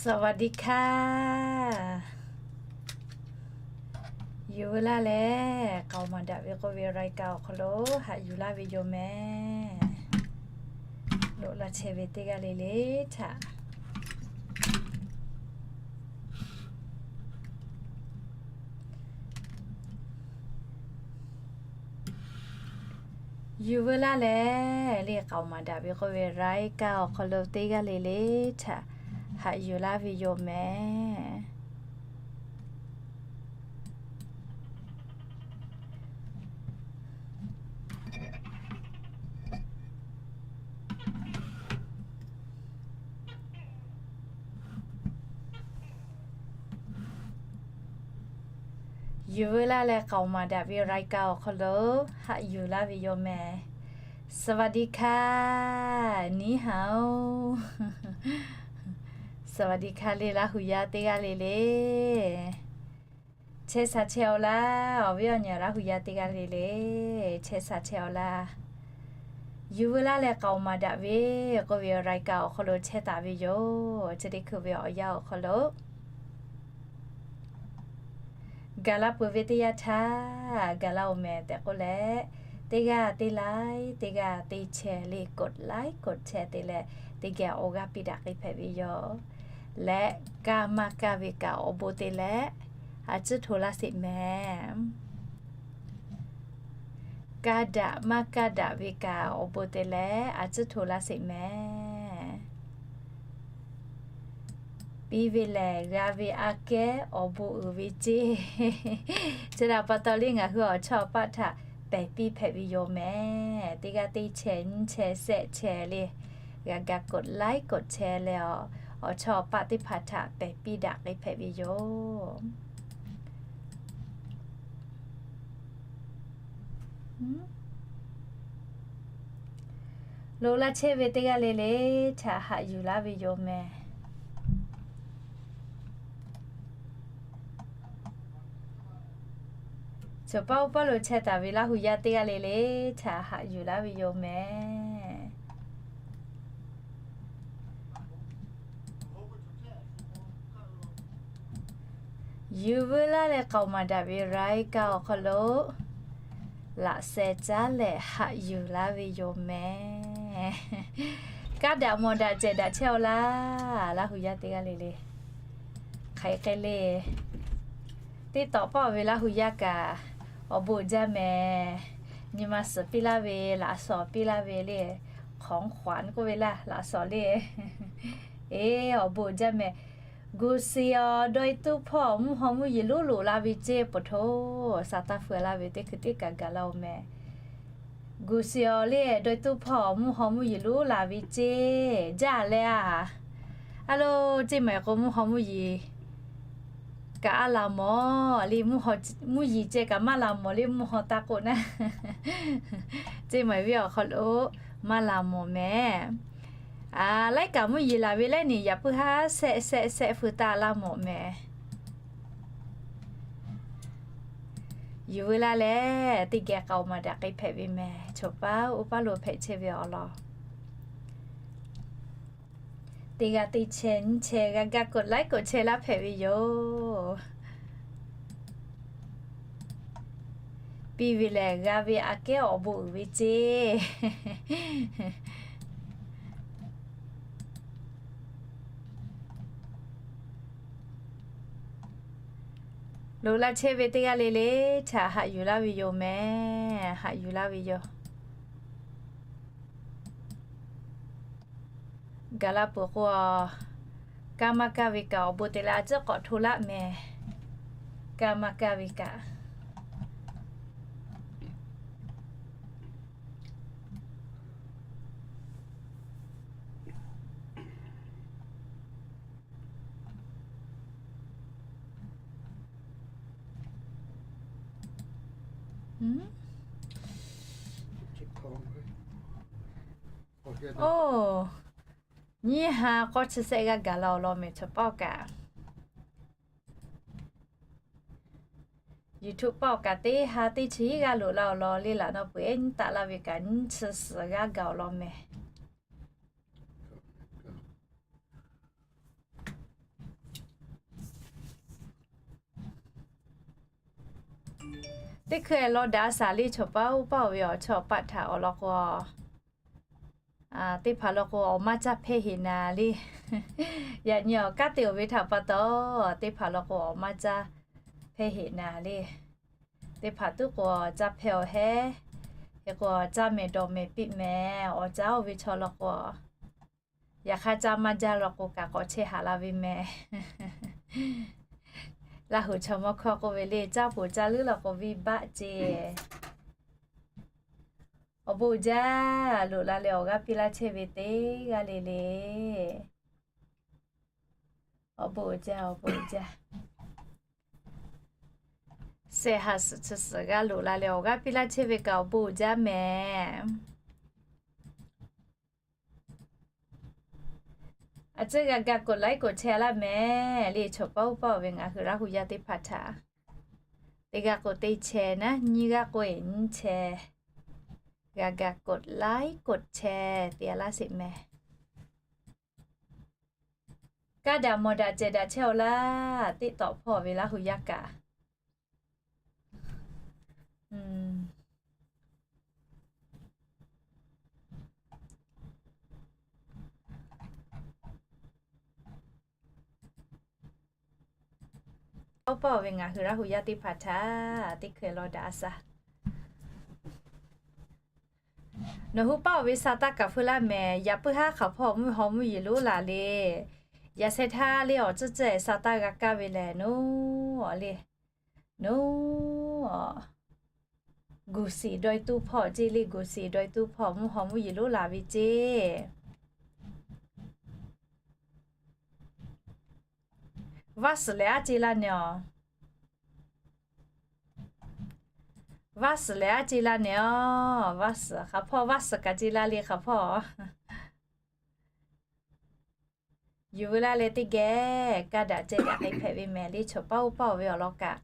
สวัสดีค่ะ Yuˬ veu laˇ leh, k'aoˍ maˍ daꞈ ve k'oˆ ve รายการ awˬ hk'aw lo haꞈ yuˬ laˇ ve yoˬ mehˍ. Loꞈ la chehˇ ve teˇ g'aˇ le le htaꞈ Yuˬ veu laˇ leh, le k'aoˍ maˍ daꞈ ve k'oˆ ve รายการ awˬ hk'aw lo teˇ g'aˇ le le htaꞈ haꞈ yuˬ laˇ ve yoˬ mehˍ. Yuˬ veu laˇ leh, k'aoˍ maˍ daꞈ ve รายการ awˬ hk'aw lo haꞈ yuˬ laˇ ve yoˬ mehˍ. สวัสดีค่ะ นี่ฮาว สวัสดีค่ะ le Laˇ hu yaˇ teˇ g'aˇ le le, chehˇ sha chehˇ-aw laˇ. Awˬ viˉ awˬ nyi Laˇ hu yaˇ teˇ g'aˇ le le, chehˇ sha chehˇ-aw laˇ. Yuˬ veu laˇ leh, k'aoˍ maˍ daꞈ ve k'oˆ ve รายการ awˬ hk'aw lo chehˇ taˍ ve yoˬ. Chi teˇ hkui ve awˬ yanˇ awˬ hk'aw lo gaˬ la peuˬ ve teˇ yanˇ htaˇ, gaˬ la-oˬ mehˍ tehꞈ k'oˆ leh, teˇ g'aˇ teˇ like, teˇ g'aˇ teˇ share le, กดไลค์ กดแชร์ te leh, teˇ geh awˬ g'aˇ piˇ daꞈ k'ai hpehꞈ ve yoˬ. Leh, kaˇ maˇ kaˇ ve kaꞈ awˬ bon te leh, a ciˉ hto laˇ sheˍ mehˍ. Kaˇ daꞈ maˇ kaˇ daꞈ ve kaꞈ awˬ bon te leh, a ciˉ hto laˇ sheˍ mehˍ. Piˇ ve lehˬ, g'a ve aꞈ kehˉ awˬ bon uiˍ ve ceˇ. Chi htaꞈ pa taw le, ngaˬ hui awˬ chawˇ awˬ paˆ htaꞈ pehˬ piˇ hpehꞈ ve yoˬ mehˍ. Teˇ g'aˇ teˇ share, nyiˇ share, share le, g'a ga กดไลค์ กดแชร์ leh, awˬ chawˇ awˬ paˆ teˇ hpaˍ htaꞈ pehˬ piˇ daꞈ k'ai hpehꞈ ve yoˬ. Loꞈ la chehˇ ve teˇ g'aˇ le le htaꞈ haꞈ yuˬ laˇ ve yoˬ mehˍ. Cawˬ paˇ oˇ paˇ lo chehˇ taˍ ve Laˇ hu yaˇ teˇ g'aˇ le le htaꞈ haꞈ yuˬ laˇ ve yoˬ mehˍ. Yuˬ veu laˇ leh, k'aoˍ maˍ daꞈ ve รายการ awˬ hk'aw lo laꞈ sheh caˉ leh haꞈ yuˬ laˇ ve yoˬ mehˍ. Kaˇ daꞈ mawˬ daꞈ cehˬ daꞈ chehˇ-aw laˇ, Laˇ hu yaˇ teˇ g'aˇ le le. Hk'aˬ hk'e le, teˇ tawꞈ paˆ ve Laˇ hu yaˇ kaꞈ awˬ bon jaˇ mehˍ. Nyi ma suhˍ piˇ laˇ ve, laꞈ shawˍ piˇ laˇ ve le, ของขวัญ k'oˆ ve laˇ, laꞈ shawˍ le. Eˬ, awˬ bon jaˇ mehˍ. Gu shi-aw, dawˇ-e tuˉ hpawˇ mvuhˇ haw mvuhˇ yeˬ lonˉ loꞈ la ve ceˇ, poˬ htoˇ, sa taˇ feu laˇ ve teˇ hkui teˇ kaꞈ gaˬ la-oˬ mehˍ. Gu shi-aw le, dawˇ-e tuˉ hpawˇ mvuhˇ haw mvuhˇ yeˬ lonˉ la ve ceˇ, jaˇ leh a. A lo, ceˇ maˬ k'o mvuhˇ haw mvuhˇ yeˬ kaꞈ a laˬ mawˬ le, mvuhˇ yeˬ ceh kaꞈ maˇ laˬ mawˬ le, mvuhˇ haw taˇ k'oˆ naˇ. Ceˇ maˬ ve awˬ hk'aw lo maˇ laˬ mawˬ mehˍ. A, laiˉ kaꞈ mvuhˇ yeˬ laˬ ve laiˉ neˬ yaꞈ puiˉ haˉ shehˆ shehˆ shehˆ feu taˇ laˇ mawˬ mehˍ. Yuˬ veu laˇ leh, teˇ geh k'aoˍ maˍ daꞈ k'ai hpehꞈ ve mehˍ. Cawˬ paˇ oˇ paˇ lo hpehꞈ chehˇ ve awˬ lawn, teˇ g'aˇ teˇ chehˇ nyiˇ chehˇ g'a ga กดไลค์ กดแชร์ laˇ hpehꞈ ve yoˬ. Piˇ ve lehˬ, g'a ve aꞈ kehˉ awˬ bon uiˍ ve ceˇ. Loꞈ la chehˇ ve teˇ g'aˇ le le htaꞈ haꞈ yuˬ laˇ ve yoˬ mehˍ. Haꞈ yuˬ laˇ ve yoˬ. Gaˬ la peuˬ k'o, kaˇ maˇ kaˇ ve kaꞈ awˬ bon te leh a ciˉ k'awꞈ hto laˇ mehˍ. Kaˇ maˇ kaˇ ve kaꞈ Oˇ, nyiˇ ha k'awˇ chi shehˆ g'aˇ gaˬ la awˬ lawn mehˍ. Cawˬ paˇ kaꞈ, YouTube paˆ kaꞈ teˇ ha teˇ chi g'aˇ loꞈ la awˬ lawn le laˬ nawˬ peuˬ ehˉ nyiˇ taˆ laˇ ve kaꞈ nyiˇ chi suhˍ g'aˇ gaˬ awˬ lawn mehˍ. Teˇ hkui law daꞈ a shaˍ le, chaw paˇ oˇ paˇ oˬ ve awˬ chawˇ paˆ htaꞈ awˬ lawn k'o, teˇ hpaˍ lawn k'o awˬ maˇ caˇ hpehˇ heꞈ naˍ le. Yaꞈ nyi awˬ kanˉ te oˬ ve htaꞈ pa taw, teˇ hpaˍ lawn k'o awˬ maˇ caˇ hpehˇ heꞈ naˍ le. Teˇ hpaˍ tuˉ k'o caˇ hpehˇ awˬ hehˉ. Hk'e k'o caˇ mehˍ dawˬ mehˍ piˇ mehˍ. Awˬ caˇ oˇ ve chaw lawn k'o, yaꞈ hk'aˇ caˇ maˇ jaˇ lawn k'o kaꞈ k'awꞈ chehˇ haꞈ la ve mehˍ. Laˇ huˍ chaw mawˇ hkawˇ k'oˆ ve le, caˇ poˬ caˇ leuˉ law k'o viˇ baˆ ce. Awˬ bon uiˍ jaˇ, loꞈ la leh awˬ g'aˇ piˇ laˇ chehˇ ve teˇ g'aˇ le le. Awˬ bon uiˍ jaˇ, awˬ bon uiˍ jaˇ. Shehˍ haꞈ suhˍ chi suhˍ g'a loꞈ la leh awˬ g'aˇ piˇ laˇ chehˇ ve kaꞈ awˬ bon uiˍ jaˇ mehˍ. A ciˉ g'a ga กดไลค์ กดแชร์ laˇ mehˍ le, chaw paˇ oˇ paˇ oˬ ve ngaˬ hui Laˇ huˍ yaˇ teˇ hpaˍ htaꞈ. Teˇ g'aˇ k'o teˇ chehˇ naˉ, nyiˇ g'aˇ k'o eˬ nyiˇ chehˇ. G'a ga กดไลค์ กดแชร์ te a laˇ sheˍ mehˍ. Kaˇ daꞈ mawˬ daꞈ cehˬ daꞈ chehˇ-oˆ laˇ, teˇ tawꞈ hpawˇ ve Laˇ huˍ yaˇ kaꞈ. Oˇ paˇ oˬ ve ngaˬ hui Laˇ huˍ yaˇ teˇ hpaˍ htaꞈ teˇ hkui law daꞈ a shaˍ. Nawˬ hui paˇ oˬ ve sa taˇ kaˍ hpfuhˇ laˇ mehˍ. Yaꞈ puiˉ haˉ hk'aˬ hpawˇ mvuhˇ haw mvuhˇ yeˬ lonˉ laˬ le. Yaꞈ sheh htaˇ le awˬ tcuhˇ tcuhˇ-ehˍ sa taˇ g'a kaˇ ve lehˬ, noˉ le, noˉ, guˬ shiˍ dawˇ-e tuˇ hpawˇ ceˇ le, guˬ shiˍ dawˇ-e tuˇ hpawˇ mvuhˇ haw mvuhˇ yeˬ lonˉ laˬ ve ceˇ. Vaˇ suhˍ lehˬ aˉ ceˇ laˇ nehˬ aˬ. Vaˇ suhˍ lehˬ aˉ ceˇ laˇ nehˬ aˬ. Vaˇ suhˍ hk'aˬ hpawˇ, vaˇ suhˍ kaꞈ ceˇ laˇ le hk'aˬ hpawˇ. Yuˬ veu laˇ leh teˇ geh kaˇ daꞈ ceh daꞈ k'ai hpehꞈ ve mehˍ le, chaw paˇ oˇ paˇ oˬ ve awˬ lawn kaꞈ.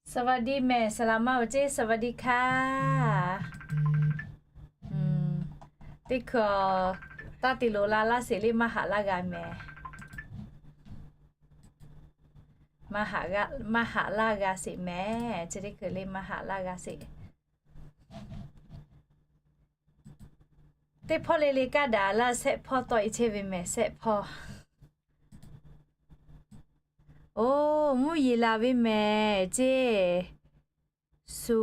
Sawˇ vaˇ diˇ mehˍ, saˍ laˍ maˇ oˬ ceˇ, sawˇ vaˇ diˇ hkaˇ. Teˇ hkui taˇ te loꞈ la laˇ sheˍ le, maˇ haꞈ laˇ g'a mehˍ. Maˇ haꞈ laˇ g'a sheˍ mehˍ, chi teˇ hkui le maˇ haꞈ laˇ g'a sheˍ. Teˇ hpawˇ le le kaˇ daꞈ laˇ, shehˆ hpawˇ tawˆ-e chehˇ ve mehˍ, shehˆ hpawˇ. Oˬ, mvuhˇ yeˬ laˬ ve mehˍ ceˇ. Su,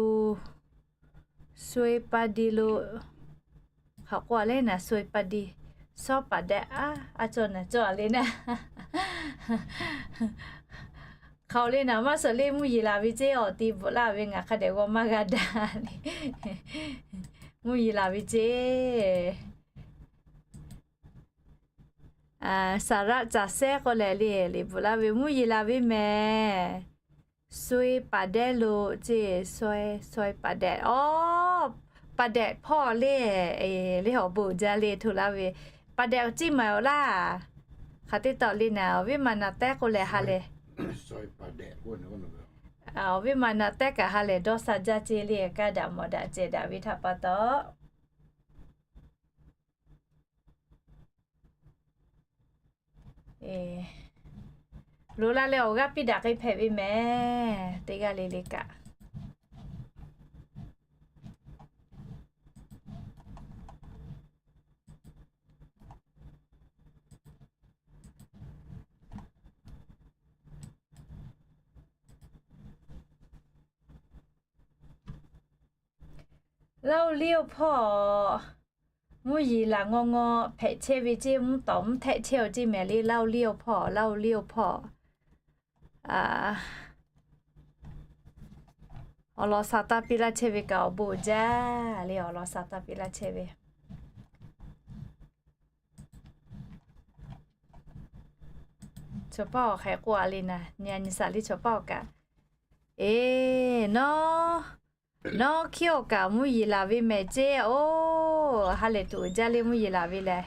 sui pa di lo. Hk'aˬ k'o a le naˍ, sui pa di, sawˉ paˍ dehꞈ a, a cawˬ naˍ cawˬ a le naˍ. Hk'aˬ le naˍ maˇ suhˍ le mvuhˇ yeˬ laˬ ve ceˇ, awˬ ti bvuhꞈ laˇ ve ngaˬ hk'a dehꞈ g'aw maˇ g'a daꞈ le. Mvuhˇ yeˬ laˬ ve ceˇ. Saˍ raˆ caˍ sehˉ k'oˆ leh le, le bvuhꞈ laˇ ve mvuhˇ yeˬ laˬ ve mehˍ. Sui paˍ dehꞈ lo ceˇ, sui, sui paˍ dehꞈ. Aˬ, paˍ dehꞈ hpawˇ le, le awˬ bon uiˍ jaˇ le hto laˇ ve. Paˍ dehꞈ awˬ ciˉ maˍ awˬ laˇ. Hk'aˬ te tawˆ le naˍ, awˬ viˉ ma naˍ tehˉ k'oˆ leh ha lehˬ. Awˬ viˉ ma naˍ tehˉ kaꞈ ha lehˬ dawˇ sha jaˇ ceˇ le, kaˇ daꞈ mawˬ daꞈ cehˬ daꞈ ve htaꞈ pa taw. Loꞈ la leh awˬ g'aˇ piˇ daꞈ k'ai hpehꞈ ve mehˍ, teˇ g'aˇ le le kaꞈ. Laˇ-oˬ liˇ-oˬ hpawˇ, mvuhˇ yeˬ laˬ ngaw ngaw hpehꞈ chehˇ ve ceˇ, mvuhˇ tawˍ mvuhˇ htehˆ chehˇ-oˬ ceˇ mehˍ le, Laˇ-oˬ liˇ-oˬ hpawˇ, Laˇ-oˬ liˇ-oˬ hpawˇ. Awˬ lawn sha taˇ piˇ laˇ chehˇ ve kaꞈ awˬ bon uiˍ jaˇ le, awˬ lawn sha taˇ piˇ laˇ chehˇ ve. Chaw paˇ awˬ hk'e k'oˆ a le naˍ, nyi a nyi shaˍ le chaw paˇ awˬ kaꞈ. Eˬ, nawˬ, nawˬ hkiˉ awˬ kaꞈ mvuhˇ yeˬ laˬ ve mehˍ ceˇ. Oˬ, ha lehˬ tuˬ uiˍ jaˇ le mvuhˇ yeˬ laˬ ve lehˬ.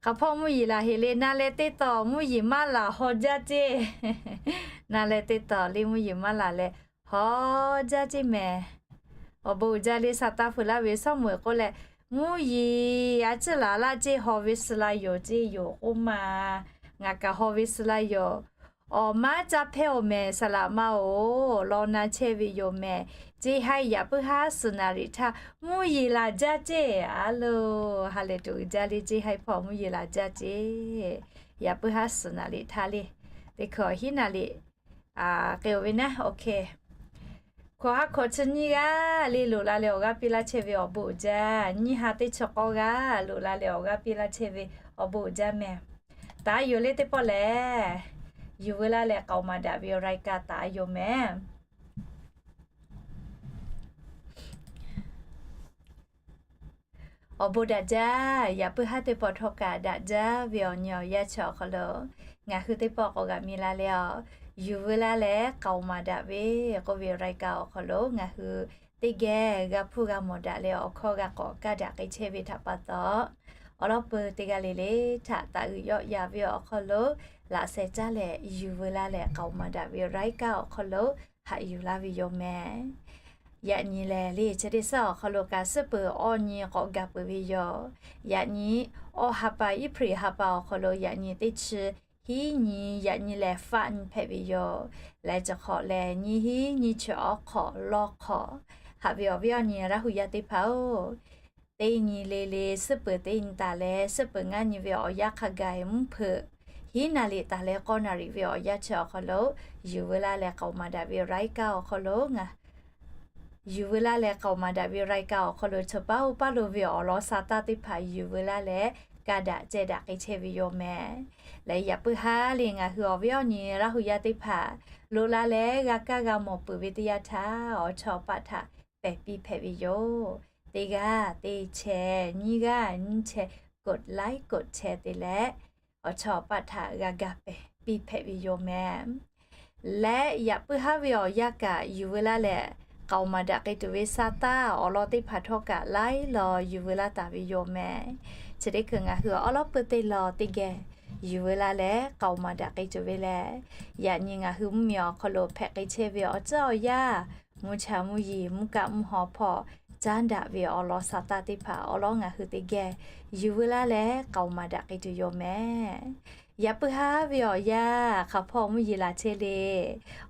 Hk'aˬ hpawˇ mvuhˇ yeˬ laˬ heˍ le, na leh teˇ tawˍ mvuhˇ yeˬ maˇ laˬ haw jaˇ ceˇ. Na leh teˇ tawˍ le mvuhˇ yeˬ maˇ laˬ leh haw jaˇ ceˇ mehˍ. Awˬ bon uiˍ jaˇ le, Saˍtanˍ feu laˇ ve Sawˉmawˬ k'oˆ leh, mvuhˇ yeˬ a ciˉ laˬ laˇ ceˇ, haw ve suh la yoˬ ceˇ yoˬ k'oˆ ma. Ngaˬ kaꞈ haw ve suh la yoˬ. Awˬ maˉ caˇ hpehˇ-oˬ mehˍ, saˍ laꞈ ma-oˬ, law na chehˇ ve yoˬ mehˍ. Ceˇ haiˇ yaꞈ puiˉ haˉ suhˍ naˍ riˍ htaˇ mvuhˇ yeˬ laˬ jaˇ ceˇ. A loˬ, ha lehˬ tuˬ uiˍ jaˇ le, ceˇ haiˇ hpawˇ mvuhˇ yeˬ laˬ jaˇ ceˇ. Yaꞈ puiˉ haˉ suhˍ naˍ riˍ htaˇ le, teˇ hkui awˬ hinˉ naˍ riˍ k'ai-oˬ ve naˉ, OK. Hkawꞈ ha hkawꞈ chi nyiˇ g'aˇ le loꞈ la leh awˬ g'aˇ piˇ laˇ chehˇ ve awˬ bon uiˍ jaˇ. Nyiˇ ha teˇ chi k'awˇ g'aˇ loꞈ la leh awˬ g'aˇ piˇ laˇ chehˇ ve awˬ bon uiˍ jaˇ mehˍ. Taˍ yaˇ le teˇ pawˆ lehˬ, yuˬ veu laˇ leh k'aoˍ maˍ daꞈ ve รายการ taˍ yaˇ mehˍ. Awˬ bon daꞈ jaˇ, yaꞈ puiˉ haˉ teˇ pawˆ htawˇ kaꞈ daꞈ jaˇ ve awˬ nyi awˬ yanˇ chi awˬ hk'aw lo ngaˬ hui teˇ pawˆ k'awꞈ g'aꞈ mi la leh, yuˬ veu laˇ leh k'aoˍ maˍ daꞈ ve k'oˆ ve รายการ awˬ hk'aw lo ngaˬ hui teˇ geh g'a hpuˇ g'a mawˬ daꞈ leh awˬ hkawˇ g'a k'awꞈ kaˇ daꞈ k'ai chehˇ ve htaꞈ pa taw, awˬ lawn peuˬ teˇ g'aˇ le le htaꞈ taˍ uiˍ yawˆ yan ve awˬ hk'aw lo laꞈ sheh caˇ leh yuˬ veu laˇ leh k'aoˍ maˍ daꞈ ve รายการ awˬ hk'aw lo haꞈ yuˬ laˇ ve yoˬ mehˍ. Yaꞈ nyi lehˬ le, chi teˇ suhˉ awˬ hk'aw lo kaꞈ suhˉ peuˬ awˬ nyi k'awꞈ gaˬ peuˬ ve yoˬ. Yaꞈ nyi awˬ ha pa, April ha pa awˬ hk'aw lo yaꞈ nyi teˇ chi hiˉ nyi, yaꞈ nyi lehˬ faˆ nyi hpehꞈ ve yoˬ. Leh chi hk'awꞈ lehˬ nyiˇ hiˉ nyiˇ chi awˬ hk'awꞈ lawˇ hk'awꞈ haꞈ ve awˬ viˉ awˬ nyi Laˇ hu yaˇ teˇ hpaˍ-oˬ, teˇ nyi le le suhˉ peuˬ teˇ nyi taˍ leh suhˉ peuˬ ngaˇ nyi ve awˬ yanˇ hk'a gaˬ mvuhˇ hpeuꞈ hiˉ naˍ riˍ taˍ leh k'awˇ naˍ riˍ ve awˬ yanˇ chi awˬ hk'aw lo yuˬ veu laˇ leh k'aoˍ maˍ daꞈ ve รายการ awˬ hk'aw lo ngaˬ yuˬ veu laˇ leh k'aoˍ maˍ daꞈ ve รายการ awˬ hk'aw lo chi paˉ oˇ paˉ lo ve awˬ lawn sa taˇ teˇ hpaˍ yuˬ veu laˇ leh kaˇ daꞈ ceh daꞈ k'ai chehˇ ve yoˬ mehˍ. Leh yaꞈ puiˉ haˉ le ngaˬ hui awˬ viˉ awˬ nyi Laˇ hu yaˇ teˇ hpaˍ loꞈ la leh g'a kaˇ g'a mawˬ peuˬ ve teˇ yanˇ htaˇ awˬ chawˇ awˬ paˆ htaꞈ pehˬ piˇ hpehꞈ ve yoˬ. Teˇ g'aˇ teˇ chehˇ, nyiˇ g'aˇ nyiˇ chehˇ, กดไลค์ กดแชร์ te leh awˬ chawˇ awˬ paˆ htaꞈ g'a gaˬ pehˬ piˇ hpehꞈ ve yoˬ mehˍ. Leh yaꞈ puiˉ haˉ ve awˬ yanˇ kaꞈ yuˬ veu laˇ leh k'aoˍ maˍ daꞈ k'ai tuˬ ve sa taˇ awˬ lawn teˇ hpaˍ htawˇ kaꞈ laiˉ law yuˬ veu laˇ taˍ ve yoˬ mehˍ. Chi teˇ hkui ngaˬ hui awˬ lawn peuˬ teˇ law teˇ geh yuˬ veu laˇ leh k'aoˍ maˍ daꞈ k'ai tuˬ ve lehˬ, yaꞈ nyi ngaˬ hui mvuhˇmiˬ awˬ hk'aw lo hpehꞈ k'ai chehˇ ve awˬ tcuhˉ awˬ yanˇ, mvuhˇ cha mvuhˇ yeˬ, mvuhˇ kaˆ mvuhˇ haw hpawˇ caˉ daꞈ ve awˬ lawn sa taˇ teˇ hpaˍ awˬ lawn ngaˬ hui teˇ geh yuˬ veu laˇ leh k'aoˍ maˍ daꞈ k'ai tuˬ yoˬ mehˍ. Yaꞈ puiˉ haˉ ve awˬ yanˇ hk'aˬ hpawˇ mvuhˇ yeˬ laˬ chehˇ le,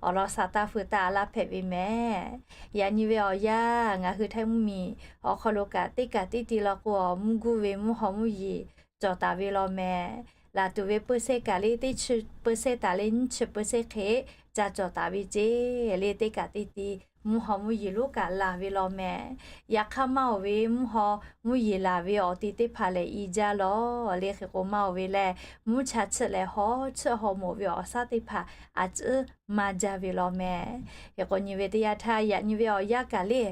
awˬ lawn sa taˇ feu taˇ a laˇ hpehꞈ ve mehˍ. Yaꞈ nyi ve awˬ yanˇ ngaˬ hui Htaiˇ mvuhˇmiˬ awˬ hk'aw lo kaꞈ teˇ kaꞈ teˇ ti law k'o, mvuhˇ guˇ ve mvuhˇ haw mvuhˇ yeˬ cawˬ taˍ ve law mehˍ. Laˬ tuˬ ve เปอร์เซ็นต์ kaꞈ le teˇ chi เปอร์เซ็นต์ taˍ leh nyiˇ chi เปอร์เซ็นต์ hk'e ca cawˬ taˍ ve ceˇ le, teˇ kaꞈ teˇ ti mvuhˇ haw mvuhˇ yeˬ lonˉ kaꞈ laˬ ve law mehˍ. Yaꞈ hk'aˇ maˇ oˬ ve mvuhˇ haw mvuhˇ yeˬ laˬ ve awˬ ti teˇ hpaˍ lehˬ i jaˇ law le. Hk'e k'o maˇ oˬ ve lehˬ, mvuhˇ cha chiˆ leh hawˉ chiˆ haw moˍ ve awˬ shaˉ teˇ hpaˍ a ciˉ maˇ jaˇ ve law mehˍ. Hk'e k'o nyi ve teˇ yanˇ htaˇ yaꞈ nyi ve awˬ yanˇ kaꞈ le,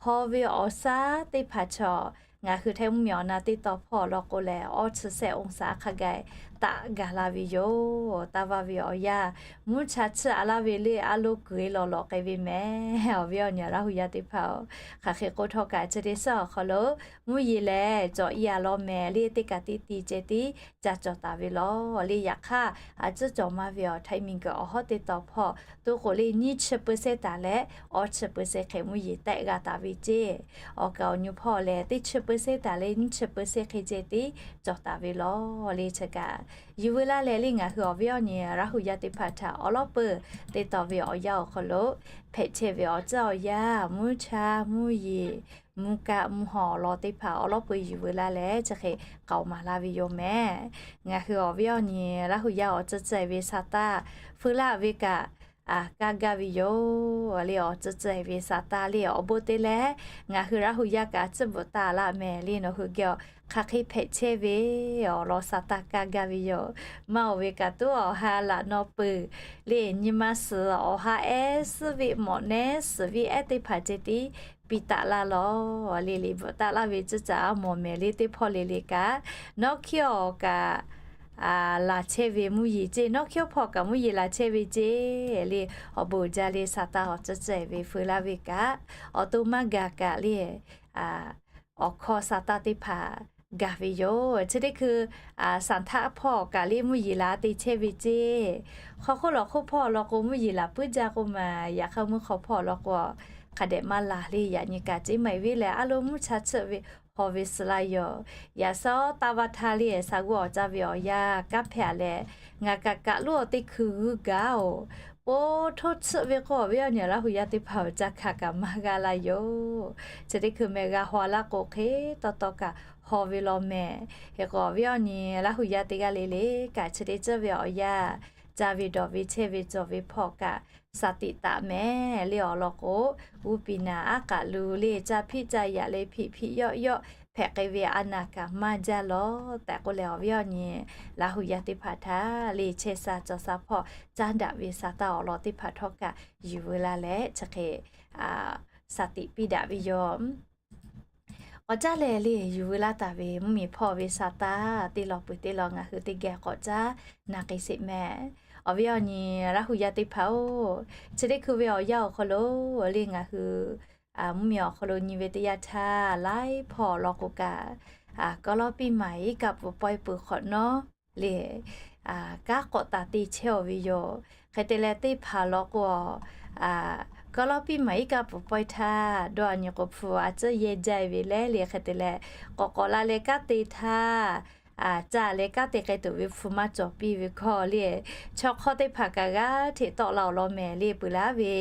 haw ve awˬ shaˉ teˇ hpaˍ chaw ngaˬ hui Htaiˇ mvuhˇmiˬ awˬ na teˇ taw hpawˇ law k'o lehˬ, awˇ chi sehˆ องศา hk'a gaˬ taꞈ gaˬ la ve yoˬ. Taˇ vaˇ ve awˬ yanˇ, mvuhˇ cha chiˆ a laˇ ve le a lo kuiˬ e lawˬ lawꞈ k'ai ve mehˍ. Awˬ viˉ awˬ nyi Laˇ hu yaˇ teˇ hpaˍ-oˬ, hk'aˬ hk'e k'o htawˇ kaꞈ chi teˇ suhˉ awˬ hk'aw lo mvuhˇ yeˬ lehˬ cawˬ i a law mehˍ le, teˇ kaꞈ teˇ ti ceh tiˉ ca cawˬ taˍ ve law le. Yaꞈ hk'aˇ a ciˉ cawˬ maˇ ve awˬ Htaiˇ miˬguiˬ awˬ hawˉ teˇ taw hpawˇ to k'o le nyiˇ chi เปอร์เซ็นต์ taˍ leh awˇ chi เปอร์เซ็นต์ hk'e mvuhˇ yeˬ tehˆ g'a taˍ ve ceˇ. Awˬ kaˍ awˬ nyu hpawˇ lehˬ teˇ chi เปอร์เซ็นต์ taˍ leh nyiˇ chi เปอร์เซ็นต์ hk'e ceh tiˉ cawˬ taˍ ve law le. Chi kaꞈ yuˬ veu laˇ leh le ngaˬ hui awˬ viˉ awˬ nyi Laˇ hu yaˇ teˇ hpaˍ htaꞈ awˬ lawn peuˬ teˇ taw ve awˬ yanˇ awˬ hk'aw lo hpehꞈ chehˇ ve awˬ ceuˬ awˬ yanˇ, mvuhˇ cha mvuhˇ yeˬ, mvuhˇ kaˆ mvuhˇ haw awˬ lawn teˇ hpaˍ awˬ lawn peuˬ yuˬ veu laˇ leh chi hk'e k'aoˍ maˍ laˇ ve yoˬ mehˍ. Ngaˬ hui awˬ viˉ awˬ nyi Laˇ hu yaˇ awˬ ceuˬ ceh ve sa taˇ feu laˇ ve kaꞈ kaˇ gaˇ ve yoˬ le. Awˬ ceuˬ ceh ve sa taˇ le awˬ bon te leh ngaˬ hui Laˇ hu yaˇ kaꞈ a ciˉ bvuhꞈ taˍ laˇ mehˍ le. Nawˬ hui geh hk'aˬ hk'e hpehꞈ chehˇ ve awˬ lawn sa taˇ kaˇ gaˇ ve yoˬ. Maˇ oˬ ve kaꞈ tuˉ awˬ ha laꞈ naw peuˬ le nyi ma suhˍ awˬ ha ehˉ suhˉ ve mawꞈ nehˉ suhˍ ve ehˉ teˇ hpaˍ ceh tiˉ piˇ taˍ laˇ law le. Liꞈ bvuhꞈ taˍ laˇ ve ceuˬ ceh a mawˬ mehˍ le teˇ hpawˇ le le kaꞈ, nawˉ hkiˉ awˬ kaꞈ laˬ chehˇ ve mvuhˇ yeˬ ceˇ, nawˉ hkiˉ awˬ hpawˇ kaꞈ mvuhˇ yeˬ laˬ chehˇ ve ceˇ le. Awˬ bon uiˍ jaˇ le sa taˇ awˬ ceuˬ ceh ve feu laˇ ve kaꞈ, awˬ to maˇ gaˬ kaꞈ le awˬ hkawˇ sa taˇ teˇ hpaˍ gaˬ ve yoˬ. Chi teˇ hkui saˍ htaˆ hpawˇ kaꞈ le mvuhˇ yeˬ laˬ te chehˇ ve ceˇ. Hk'aw hk'oˆ lawˬ hk'oˆ hpawˇ awˬ lawn k'o mvuhˇ yeˬ laˬ puiˉ jaˇ k'oˆ ma, yaꞈ hk'aˇ mvuhˇ hk'aw hpawˇ awˬ lawn k'o hk'a dehꞈ maˇ laˬ le. Yaꞈ nyi kaꞈ ceˇ maˇ heˆ ve lehˬ, a lo mvuhˇ cha chiˆ ve haw ve suh laˇ yoˬ. Yaꞈ sawˉ taˇ vaˇ htaˇ le, sa g'uˇ awˬ caˇ ve awˬ yanˇ kanˉ hpehꞈ leh, ngaˬ kaꞈ kaꞈ loˉ awˬ teˇ hkui g'uiˇ gaˇ oˬ. Po htoˇ chiˆ ve k'o, awˬ viˉ awˬ nyi Laˇ hu yaˇ teˇ hpaˍ awˬ caˇ hkanˍ kaꞈ maˇ g'a laˇ yoˬ. Chi teˇ hkui meh g'a haw laˇ k'o, hk'e taw taw kaꞈ haw ve law mehˍ. Hk'e k'o, awˬ viˉ awˬ nyi Laˇ hu yaˇ teˇ g'aˇ le le kaꞈ, chi teˇ ceuˬ ve awˬ yanˇ, caˇ ve dawˬ ve chehˇ ve cawˬ ve hpawˇ kaꞈ, saˍ tiꞈ taˍ mehˍ le awˬ lawn k'o, g'uˇ piˍ naˍ aˉ k'aꞈ lu le caˇ hpiˆ caˇ yaꞈ leh hpiꞈ hpiꞈ yawˆ yawˆ hpehꞈ k'ai ve a naˍ kaꞈ maˇ jaˇ lawˬ tehꞈ k'oˆ leh, awˬ viˉ awˬ nyi Laˇ hu yaˇ teˇ hpaˍ htaꞈ le chehˇ sha cawˬ sha hpawˇ caˇ daꞈ ve saˍ taˇ awˬ lawn teˇ hpaˍ htawˇ kaꞈ yuˬ veu laˇ leh chi hk'e saˍ tiꞈ piˇ daꞈ ve yoˬ. K'awꞈ caˉ lehˬ le, yuˬ veu laˇ taˍ ve mvuhˇmiˬ hpawˇ ve saˍ taˇ teˇ lawn peuˬ teˇ lawn ngaˬ hui teˇ geh k'awꞈ caˉ na k'ai sheˍ mehˍ. Awˬ viˉ awˬ nyi Laˇ hu yaˇ teˇ hpaˍ-oˬ, chi teˇ hkui ve awˬ yanˇ awˬ hk'aw lo le ngaˬ hui mvuhˇmiˬ awˬ hk'aw lo nyi ve teˇ yanˇ htaˇ, laiˉ hpawˇ awˬ lawn k'o kaꞈ, kawˇ lawˇ piˇ maˍ iˉ kaˆ pfuhˍ pawehˇ peuˬ hk'awꞈ nawˉ le, kanˉ k'awꞈ taˍ te chehˇ-oˬ ve yoˬ. Hk'e te leh teˇ hpaˍ law k'o, kawˇ lawˇ piˇ maˍ iˉ kaˆ pfuhˍ pawehˇ htaˇ dawˇ a nyi k'o hpu a tcuhˉ yehˇ jaˇ ve leh le, hk'e te leh k'awꞈ k'awꞈ la leh kanˉ te htaˇ, caˇ leh kanˉ te k'ai tuˬ ve hpu maˇ cawˬ piˇ ve hkawˇ le, chaw hk'awˇ teˇ hpaˍ kaꞈ g'a hteꞈ tawˆ la awˬ lawn mehˍ le. Peuˬ laˇ ve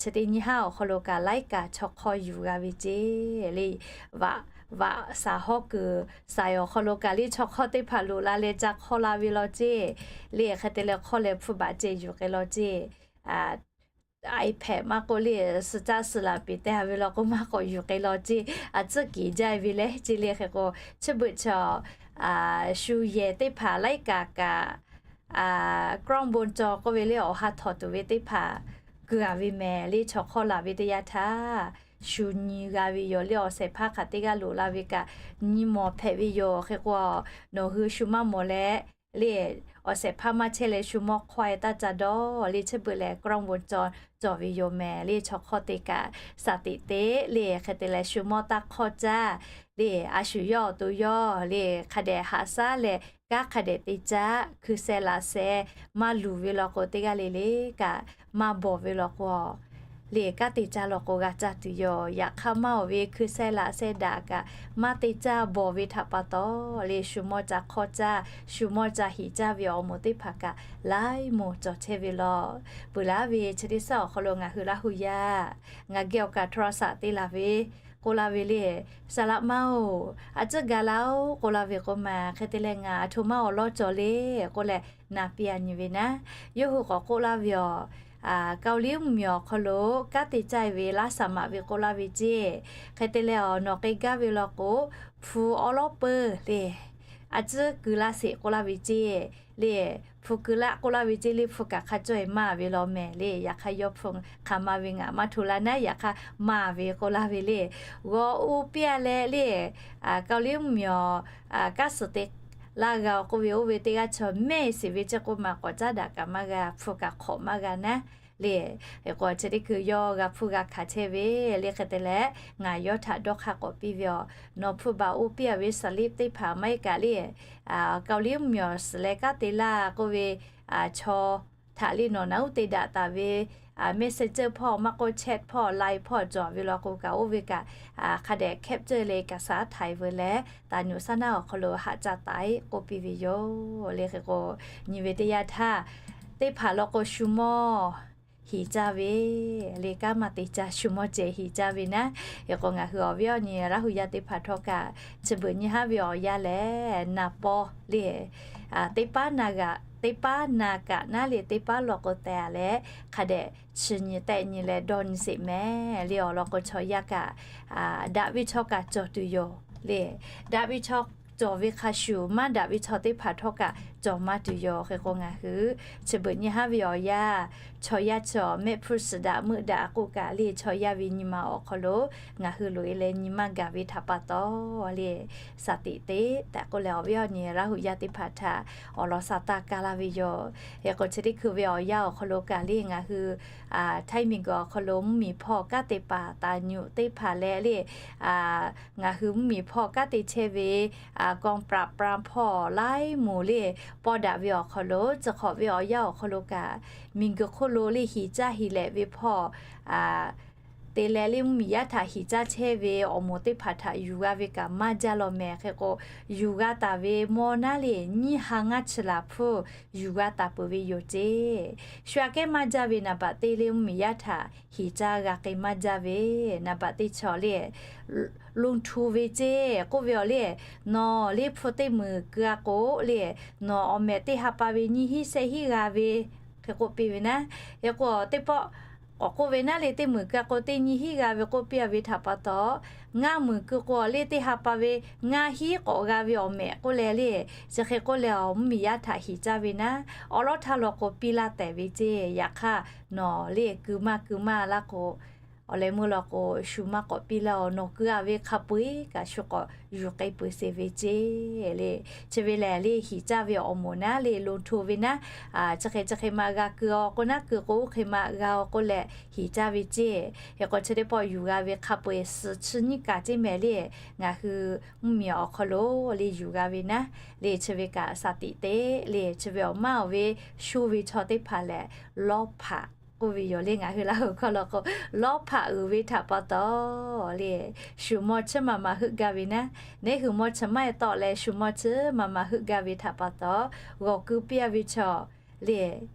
chi teˇ nyiˇ haˉ awˬ hk'aw lo kaꞈ laiˉ kaꞈ chaw hk'awˇ yuˬ g'a ve ceˇ le. Vaꞈ, vaꞈ saˍ hawˉ kuiˬ saiˍ awˬ hk'aw lo kaꞈ le chaw hk'awˇ teˇ hpaˍ loꞈ la leh ca hk'awˇ la ve law ceˇ le. Hk'e te leh hk'awˇ leh hpu baꞈ ceh yuˬ k'ai law ceˇ. iPad maˇ k'oˆ le, suh caˆ suh laˬ piˍ teh ve law k'o maˇ k'awꞈ yuˬ k'ai law ceˇ. A tcuhˉ kiˍ jaˇ ve leh ceˇ le. Hk'e k'o chi beuꞈ chaw shu yehˬ teˇ hpaˍ laiˉ kaꞈ kaꞈ, กล้องวงจร k'oˆ ve le awˬ ha htawnˍ tuˬ ve teˇ hpaˍ kuiˬ a ve mehˍ le. Chaw hk'awˇ laˬ ve teˇ yanˇ htaˇ shu nyi g'a ve yoˬ le. Awˬ shehˍ hpaˇ hk'aˬ teˇ g'aˇ loꞈ la ve kaꞈ nyi mawˬ hpehꞈ ve yoˬ. Hk'e k'o nawˬ hui shu maˇ mawˬ leh le, awˬ shehˍ hpaˇ maˇ chehˇ leh shu mawˇ hk'awˇ e taˇ ca dawˇ le. Chi beuꞈ lehˬ กล้องวงจร cawˬ ve yoˬ mehˍ le. Chaw hk'awˇ te kaꞈ saˍ tiꞈ te le, hk'e te leh shu mawˇ taˇ hk'awˇ caˇ le. A shu yawˇ awˬ to yawˇ le hk'a dehꞈ haꞈ shaˉ leh kanˉ hk'a dehꞈ te caˇ. Hkui sheh laꞈ sheh maˇ luˬ ve law k'o teˇ g'aˇ le le kaꞈ maˇ bawˬ ve law k'o le, kanˉ te caˇ law k'o g'a caˇ tuˬ yoˬ. Yaꞈ hk'aˇ maˇ awˬ ve hkui sheh laꞈ sheh daꞈ kaꞈ maˇ te caˇ bawˬ ve htaꞈ pa taw le, shu mawˇ ca hk'awˇ caˇ, shu mawˇ ca hiꞈ caˇ ve awˬ moˍ teˇ hpaˍ kaꞈ laiˉ moˍ cawˬ chehˇ ve law. Peuˬ laˇ ve chi teˇ shaˉ awˬ hk'aw lo ngaˬ hui Laˇ hu yaˇ ngaˬ geh awˬ kaꞈ โทรศัพท์ te laˬ ve k'oˆ laˇ ve le, Saˍ laꞈ ma-oˬ, a tcuhˉ ga laˇ-oˆ k'oˆ laˇ ve k'o ma, hk'e te leh ngaˬ a htoꞈ ma awˬ lawn cawˬ le k'oˆ leh na piˇ a nyi ve naˉ, yawˇ hui k'awꞈ k'oˆ laˇ ve yoˬ. Kaoˍliˇ mvuhˇmiˬ awˬ hk'aw lo kanˉ te caˇ ve laˇ saˍ maꞈ ve k'oˆ laˇ ve ceˇ. Hk'e te leh awˬ nawˬ k'ai gaˇ ve law k'o, hpu awˉ lawˉ peuˬ le, a tcuhˉ keu laˇ sheˍ k'oˆ laˇ ve ceˇ le. Hpu keu laˇ k'oˆ laˇ ve ceˇ le. Hpu kaꞈ hk'a cawˇ e maˇ ve law mehˍ le. Yaꞈ hk'aˇ yawˇ hpu hk'aˬ ma ve ngaˬ maˇ hto la naˉ, yaꞈ hk'aˇ maˇ ve k'oˆ laˇ ve le. G'aw oˇ piˇ a leh le, Kaoˍliˇ mvuhˇmiˬ awˬ kanˉ suhˍ te laˇ g'a k'oˆ ve oˇ ve teˇ g'aˇ chaw mehˆ shiˍ ve ceˇ k'oˆ ma, k'awꞈ caˉ daꞈ kaꞈ maˇ g'a, hpu kaꞈ hk'awꞈ maˇ g'a naˉ le. Hk'e k'o chi teˇ hkui yawˇ g'a hpuˇ g'a hkanˍ chehˇ ve le. Hk'e te leh ngaˬ yawˇ htaꞈ dawˇ hk'aˇ k'awꞈ piˇ ve yoˬ. Nawˬ hpu baꞈ oˇ piˇ a ve สลิป teˇ hpaˍ maˇ heˆ kaꞈ le, Kaoˍliˇ mvuhˇmiˬ awˬ suhˍ leh kanˉ te laˇ k'oˆ ve chaw htaꞈ le nawˬ naˉ uˉ te daꞈ taˍ ve Messenger hpawˇ maˇ k'oˆ, chat hpawˇ, Line hpawˇ cawˬ ve law k'o kaꞈ oˇ ve kaꞈ hk'a dehꞈ capture leh เอกสาร htaiˍ veu leh taˍ nyuꞈ saˉ naˉ awˬ hk'aw lo haꞈ ca taiˍ k'oˆ piˇ ve yoˬ le. Hk'e k'o nyi ve teˇ yanˇ htaˇ teˇ hpaˍ law k'o shu mawˇ hiˍ caˇ ve le, kanˉ maˇ te caˇ, shu mawˇ ceh hiˍ caˇ ve naˉ. Hk'e k'o ngaˬ hui awˬ viˉ awˬ nyi Laˇ hu yaˇ teˇ hpaˍ htawˇ kaꞈ chi beuꞈ nyi haˉ ve awˬ yanˇ lehˬ na pawˇ le, teˇ paˉ na g'a, teˇ paˉ na kaꞈ naˉ le, teˇ paˉ law k'o teh a leh hk'a dehꞈ chi nyi tehˆ nyi leh dawˇ nyi sheˍ mehˍ le. Awˬ lawn k'o chaw yaˇ kaꞈ daꞈ ve chaw kaꞈ cawˬ tuˬ yoˬ le. Daꞈ ve chaw cawˬ ve hk'a shuˍ maˇ daꞈ ve chaw teˇ hpaˍ htawˇ kaꞈ cawˬ maˇ tuˬ yoˬ. Hk'e k'o ngaˬ hui chi beuꞈ nyi haˉ ve awˬ yanˇ, chaw yaˇ chi awˬ mehˆ hpfuhˇ suhˍ daꞈ meuˆ daꞈ k'oˆ kaꞈ le, chaw yaˇ ve nyi ma awˬ hk'aw lo ngaˬ hui loꞈ e leh nyi maˇ gaˬ ve htaꞈ pa taw le, saˍ tiꞈ teˇ tehꞈ k'oˆ leh awˬ viˉ awˬ nyi Laˇ huˍ yaˇ teˇ hpaˍ htaꞈ awˬ lawn saˍ taˇ kaˇ laˇ ve yoˬ. Hk'e k'o chi teˇ hkui ve awˬ yanˇ awˬ hk'aw lo kaꞈ le ngaˬ hui htaiˇ miˬguiˬ awˬ hk'aw lo mvuhˇmiˬ hpawˇ kanˉ te paˍ taˍ nyuꞈ teˇ hpaˍ leh le, ngaˬ hui mvuhˇmiˬ hpawˇ kanˉ te chehˇ ve กองปราบปราม hpawˇ laiˉ moˍ le, pawˇ daꞈ ve awˬ hk'aw lo chi hk'awꞈ ve awˬ yanˇ awˬ hk'aw lo kaꞈ, miˬguiˬ hk'oˆ lo le hiˍ caˇ hiˍ lehꞈ ve hpawˇ te leh le mvuhˇmiˬ yaˇ htaꞈ hiˍ caˇ chehˇ ve awˬ moˍ teˇ hpaˍ htaꞈ yuˬ g'a ve kaꞈ maˇ jaˇ law mehˍ. Hk'e k'o, yuˬ g'a taˍ ve mawˇ naˉ le nyiˇ ha ngaˇ chi laˬ hpfuhˇ yuˬ g'a taˍ peuˬ ve yoˬ ceˇ. Shu aꞈ kehˉ maˇ jaˇ ve naˍ baꞈ teˇ le mvuhˇmiˬ yaˇ htaꞈ hiˍ caˇ g'a k'ai maˇ jaˇ ve, naˍ baꞈ teˇ chaw le ลงทุน ve ceˇ k'oˆ ve awˬ le, nawˬ le hpu teˇ meunˍ keu a k'o le, nawˬ awˬ mehꞈ teˇ ha pa ve nyiˇ hinˉ shehˆ hinˉ g'a ve, hk'e k'oˆ piˇ ve naˉ. Hk'e k'o teˇ pawˆ k'awꞈ k'oˆ ve naˉ le, teˇ meunˍ keu a k'o teˇ nyiˇ hinˉ g'a ve k'oˆ piˇ a ve htaꞈ pa taw, ngaˇ meunˍ keu k'o le teˇ ha pa ve ngaˇ hinˉ k'awꞈ g'a ve awˬ mehꞈ k'oˆ leh le, chi hk'e k'oˆ leh awˬ mvuhˇmiˬ yaˇ htaꞈ hiˍ caˇ ve naˉ, awˬ lawˉ htaˇ law k'o piˇ laˇ tehꞈ ve ceˇ. Yaꞈ hk'aˇ, nawˬ le keu maˇ keu maˇ laˇ k'o, awˬ leh meuˇ law k'o shu maˇ k'awꞈ piˇ laˇ-oˬ. Nawˬ keu a ve hk'a peu-eˬ kaꞈ shu k'awꞈ yuˬ k'ai peuˬ sheˍ ve ceˇ le. Chi ve lehˬ le hiˍ caˇ ve awˬ moˍ naˉ le ลงทุน ve naˉ, chi hk'e chi hk'e ma g'a keu-o k'o naˉ, keu k'o oˇ hk'e ma g'a-o k'oˆ leh hiˍ caˇ ve ceˇ. Hk'e k'o chi teˇ pawˆ yuˬ g'a ve hk'a peu-eˬ suhˍ chi nyiˇ kaꞈ ceˇ mehˍ le, ngaˬ hui mvuhˇmiˬ awˬ hk'aw lo le yuˬ g'a ve naˉ le, chi ve kaꞈ saˍ tiꞈ teˇ le, chi ve awˬ maˇ awˬ ve shu ve chaw teˇ hpaˍ lehˬ, lawˇ hpaꞈ k'oˆ ve yoˬ le. Ngaˬ hui Laˇ huˍ hkawˇ law k'o, lawˇ hpaꞈ uiˍ ve htaꞈ pa taw le, shu mawˇ chiˉ ma ma heuˆ gaˇ ve naˉ, neˉ hui mawˇ chi maˇ e tawˆ leh shu mawˇ chiˉ ma ma heuˆ gaˇ ve htaꞈ pa taw, g'awˬ keu piˇ a ve chaw le,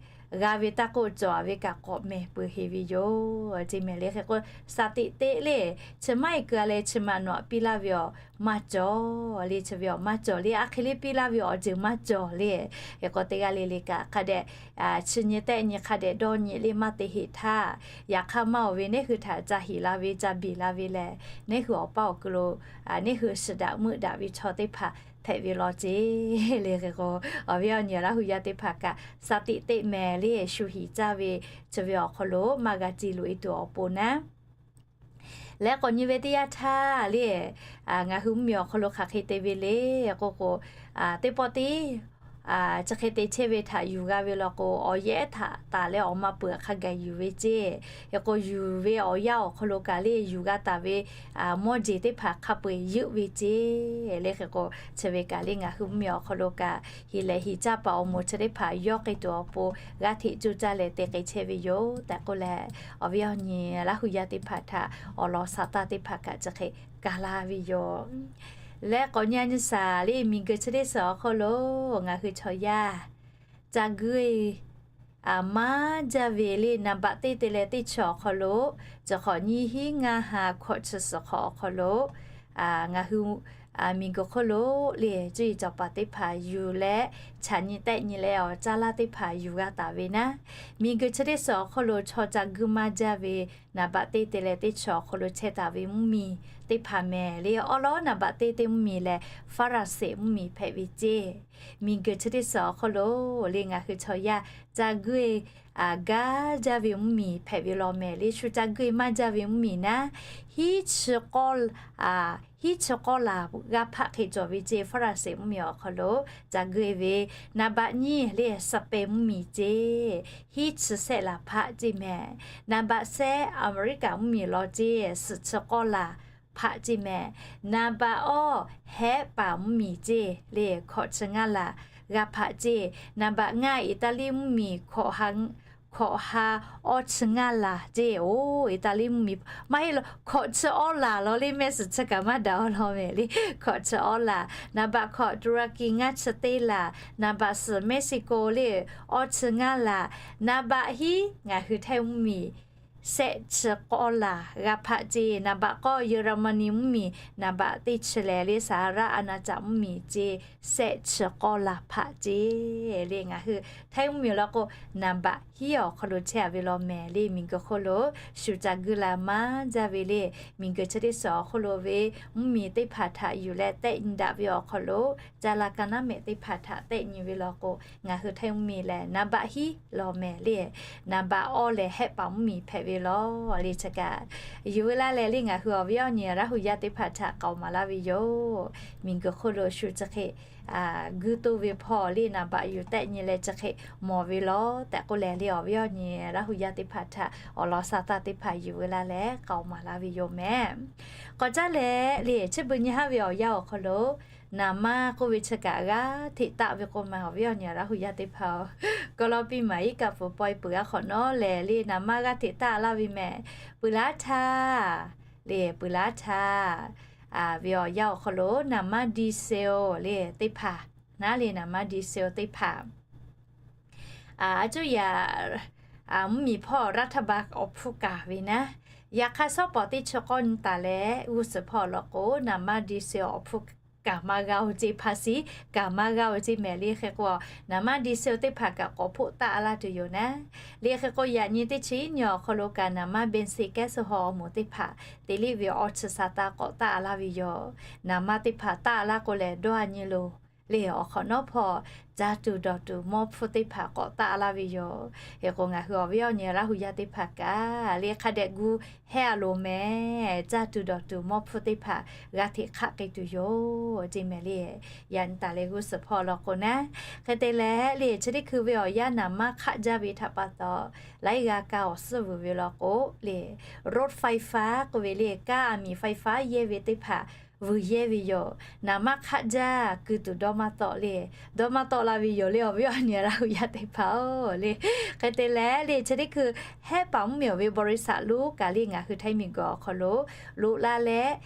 g'a ve taˇ k'oˆ cawˬ a ve kaꞈ k'awꞈ mehˍ peuˬ heˍ ve yoˬ ceˇ mehˍ le. Hk'e k'o, saˍ tiꞈ teˇ le, chi maˇ e keu a leh chi ma nawˬ aꞈ piˇ laˇ ve awˬ maˇ cawˬ le, chi ve awˬ maˇ cawˬ le, a hk'e le piˇ laˇ ve awˬ ceuˬ maˇ cawˬ le. Hk'e k'o teˇ g'aˇ le le kaꞈ hk'a dehꞈ chi nyi tehˆ nyi hk'a dehꞈ dawˇ nyi le maˇ te heˆ htaˇ, yaꞈ hk'aˇ maˇ awˬ ve neˉ hui htaꞈ ca hiˍ la ve ca biˬ la ve lehˬ, neˉ hui awˬ paˇ awˬ ku lo neˉ hui suhˍ daꞈ meuˆ daꞈ ve chaw teˇ hpaˍ hpehꞈ ve law ceˇ le. Hk'e k'o, awˬ viˉ awˬ nyi Laˇ huˍ yaˇ teˇ hpaˍ kaꞈ saˍ tiꞈ teˇ mehˍ le shu hiˍ caˇ ve chi ve awˬ hk'aw lo maˇ g'a ce loꞈ e tuˬ awˬ pon naˉ, leh k'awꞈ nyi ve teˇ yanˇ htaˇ le, ngaˬ hui mvuhˇmiˬ awˬ hk'aw lo hk'aˬ hk'e te ve le k'oˆ k'o, teˇ pawˆ tiˉ chi hk'e te chehˇ ve htaꞈ yuˬ g'a ve law k'o, awˬ yehˉ htaꞈ taˍ leh awˬ ma peuˬ hk'a gaˬ yuˬ ve ceˇ. Hk'e k'o, yuˬ ve awˬ yanˇ awˬ hk'aw lo kaꞈ le yuˬ g'a taˍ ve mawˇ jeˬ teˇ hpaˍ hk'a peu-eˬ yeuˆ ve ceˇ le. Hk'e k'o, chi ve kaꞈ le ngaˬ hui mvuhˇmiˬ awˬ hk'aw lo kaꞈ hiˍ lehˬ hiˍ caˇ paˍ awˬ moˍ chi teˇ hpaˍ yawˇ k'ai tuˬ awˬ pon g'aˇ hteꞈ cuˇ caˇ leh te k'ai chehˇ ve yoˬ tehꞈ k'oˆ leh, awˬ viˉ awˬ nyi Laˇ huˍ yaˇ teˇ hpaˍ htaꞈ awˬ lawn saˍ taˇ teˇ hpaˍ kaꞈ chi hk'e kaˬ laˇ ve yoˬ. Leh k'awꞈ nyi a nyi shaˍ le, miˬguiˬ chi teˇ suhˍ awˬ hk'aw lo ngaˬ hui chaw yaˇ ca guˇ e maˇ jaˇ ve le, naˍ baꞈ teˇ te leh teˇ chi awˬ hk'aw lo, chi hk'awꞈ nyiˇ hinˉ ngaˇ ha hkawꞈ chi suhˍ hk'awꞈ awˬ hk'aw lo ngaˬ hui miˬguiˬ hk'oˆ lo le cuˇ yiˍ cawˬ paˍ teˇ hpaˍ yuˬ leh chaꞈ nyi tehˆ nyi leh awˬ caˇ laˇ teˇ hpaˍ yuˬ g'a taˍ ve naˉ, miˬguiˬ chi teˇ suhˍ awˬ hk'aw lo chaw ca guˇ maˇ jaˇ ve naˍ baꞈ teˇ te leh teˇ chi awˬ hk'aw lo chehˇ taˍ ve mvuhˇmiˬ teˇ hpaˍ mehˍ le. Awˉ lawˉ naˍ baꞈ teˇ teˇ mvuhˇmiˬ lehˬ, Faˍraˍsehˍ mvuhˇmiˬ hpehꞈ ve ceˇ. Miˬguiˬ chi teˇ suhˍ awˬ hk'aw lo le ngaˬ hui chaw yaˇ ca guˇ e gaˇ jaˇ ve mvuhˇmiˬ hpehꞈ ve law mehˍ le. Shu ca guˇ e maˇ jaˇ ve mvuhˇmiˬ naˉ, hiˉ chi k'awˇ hiˉ chi k'awˇ laˬ g'a hpaˆ hk'e cawˬ ve ceˇ. Faˍraˍsehˍ mvuhˇmiˬ awˬ hk'aw lo ca guˇ e ve naˍ baꞈ nyiˇ le Saˍpehˍ mvuhˇmiˬ ceˇ, hiˉ chi sehˆ laˬ hpaˆ ceˇ mehˍ. Naˍ baꞈ sehˆ Aˍmeˍriˆkaˍ mvuhˇmiˬ law ceˇ, suhˍ chi k'awˇ laˬ hpaˆ ceˇ mehˍ. Naˍ baꞈ awˇ Hehˉ paˍ mvuhˇmiˬ ceˇ le hkawꞈ chi ngaˇ laˬ g'a hpaˆ ceˇ. Naˍ baꞈ ngaˇ Iˍtaˍliˇ mvuhˇmiˬ hkawꞈ ha awˇ chi ngaˇ laˬ ceˇ. Oˬ, Iˍtaˍliˇ mvuhˇmiˬ maˇ heˆ law, hkawꞈ chi awˇ laˬ law le mehˍ, suhˍ chi kaꞈ maˇ daꞈ awˬ lawn mehˍ le. Hkawꞈ chi awˇ laˬ, naˍ baꞈ hkawꞈ Tuˍraˍkiˍ ngaˇ chi teˇ laˬ, naˍ baꞈ suhˍ Mehˇsiˍkoˍ le awˇ chi ngaˇ laˬ, naˍ baꞈ hiˉ ngaˬ hui Htaiˇ mvuhˇmiˬ sehˆ chi k'awˇ laˬ g'a hpaˆ ceˇ. Naˍ baꞈ k'awˇ Yeraˍmaˍniˆ mvuhˇmiˬ naˍ baꞈ teˇ chi lehˬ le Saˍraˆ Aˍnaˍcaꞈ mvuhˇmiˬ ceˇ, sehˆ chi k'awˇ laˬ hpaˆ ceˇ le. Ngaˬ hui Htaiˇ mvuhˇmiˬ law k'o, naˍ baꞈ hiˉ awˬ hk'aw lo chehˇ a ve law mehˍ le. Miˬguiˬ hk'oˆ lo shu ca guˇ la maˇ jaˇ ve le. Miˬguiˬ chi teˇ suhˍ awˬ hk'oˆ lo ve mvuhˇmiˬ teˇ hpaˍ htaꞈ yuˬ leh tehˆ nyi daꞈ ve awˬ hk'aw lo, ca la ka naˉ mehˍ teˇ hpaˍ htaꞈ tehˆ nyi ve law k'o, ngaˬ hui Htaiˇ mvuhˇmiˬ lehˬ naˍ baꞈ hiˉ law mehˍ le. Naˍ baꞈ awˇ lehˬ Hehˆ paˍ mvuhˇmiˬ hpehꞈ ve law le. Chi kaꞈ yuˬ ve laˇ leh le, ngaˬ hui awˬ viˉ awˬ nyi Laˇ hu yaˇ teˇ hpaˍ htaꞈ k'aoˍ maˍ laˇ ve yoˬ. Miˬguiˬ hk'oˆ lo shu chi hk'e guˇ toˇ ve hpawˇ le, naˍ baꞈ yuˬ tehˆ nyi leh chi hk'e mawˬ ve law tehꞈ k'oˆ leh le, awˬ viˉ awˬ nyi Laˇ hu yaˇ teˇ hpaˍ htaꞈ awˬ lawn sa tanˇ teˇ hpaˍ yuˬ ve laˇ leh k'aoˍ maˍ laˇ ve yoˬ mehˍ. K'awꞈ caˉ leh le, chi beuꞈ nyi haˉ ve awˬ yanˇ awˬ hk'aw lo naˍ maˇ k'oˆ ve chi kaꞈ g'aˇ hteꞈ taˆ ve k'o ma, awˬ viˉ awˬ nyi Laˇ hu yaˇ teˇ hpaˍ-oˬ, Kawˇlawˇpiˇ maˍ iˉ kaˆ pfuhˍ pawehˇ peuˬ a hk'awꞈ nawˉ lehˬ le, naˍ maˇ g'aˇ hteꞈ taˆ laˇ ve mehˍ. Peuˬ laˇ htaˇ le, peuˬ laˇ htaˇ ve awˬ yanˇ awˬ hk'aw lo naˍ maˇ diesel le teˇ hpaˍ, naˉ le naˍ maˇ diesel teˇ hpaˍ a cuˇ yaꞈ mvuhˇmiˬ hpawˇ รัฐบาล awˬ hpfuhˇ kaˍ ve naˉ, yaꞈ hk'aˇ shawˉ pawˍ teˇ chi k'awˇ nyi taˍ leh g'uˇ suhˍ hpawˇ awˬ lawn k'o, naˍ maˇ diesel awˬ hpfuhˇ kaˍ maˇ g'a-oˬ ceˇ, ภาษี kaˍ maˇ g'a-oˬ ceˇ mehˍ le. Hk'e k'o, naˍ maˇ diesel teˇ hpaˍ kaꞈ k'awꞈ hpoˆ taˆ laˇ tuˬ yoˬ naˉ le. Hk'e k'o, yaꞈ nyi teˇ chi nyiˇ awˬ hk'aw lo kaꞈ naˍ maˇ เบนซิน แก๊สโซฮอล์ awˬ moˍ teˇ hpaˍ te liˇ ve awˬ chi sa taˇ k'awꞈ taˆ laˇ ve yoˬ. Naˍ maˇ teˇ hpaˍ taˆ laˇ k'o lehˬ, dawˇ a nyi loˬ le. Awˬ hk'awꞈ nawˉ hpawˇ caˇ tuˬ dawˬ tuˬ mawˇ hpfuhˇ teˇ hpaˍ k'awꞈ taˆ laˇ ve yoˬ. Hk'e k'o, ngaˬ hui awˬ viˉ awˬ nyi Laˇ hu yaˇ teˇ hpaˍ kaꞈ le, hk'a dehꞈ gu hehˇ a loˍ mehˍ. Caˇ tuˬ dawˬ tuˬ mawˇ hpfuhˇ teˇ hpaˍ g'aˇ hteꞈ hk'aˆ k'ai tuˬ yoˬ ceˇ mehˍ le. Yaꞈ nyi taˍ leh g'uˇ suhˍ hpawˇ law k'o naˉ, hk'e te leh le, chi teˇ hkui ve awˬ yanˇ naˍ maˇ hk'aˆ jaˇ ve htaꞈ pa taw, laiˉ g'aˇ kaˇ awˬ suhˉ vuiˬ ve law k'o le, รถไฟฟ้า k'oˆ ve le, kaˇ aˬ miˍ ไฟฟ้า yehˇ ve teˇ hpaˍ vuiˬ yehˇ ve yoˬ. Naˍ maˇ hk'aˆ jaˇ, keu tuˬ dawˇ maˇ tawˆ le, dawˇ maˇ tawˆ la ve yoˬ le, awˬ viˉ awˬ nyi Laˇ hu yaˇ teˇ hpaˍ-oˬ le. Hk'e te leh le, chi teˇ hkui Hehˆ paˍ mvuhˇmiˬ awˬ ve บริษัท lonˉ kaꞈ le, ngaˬ hui Htaiˇ miˬguiˬ awˬ hk'aw lo loꞈ la leh,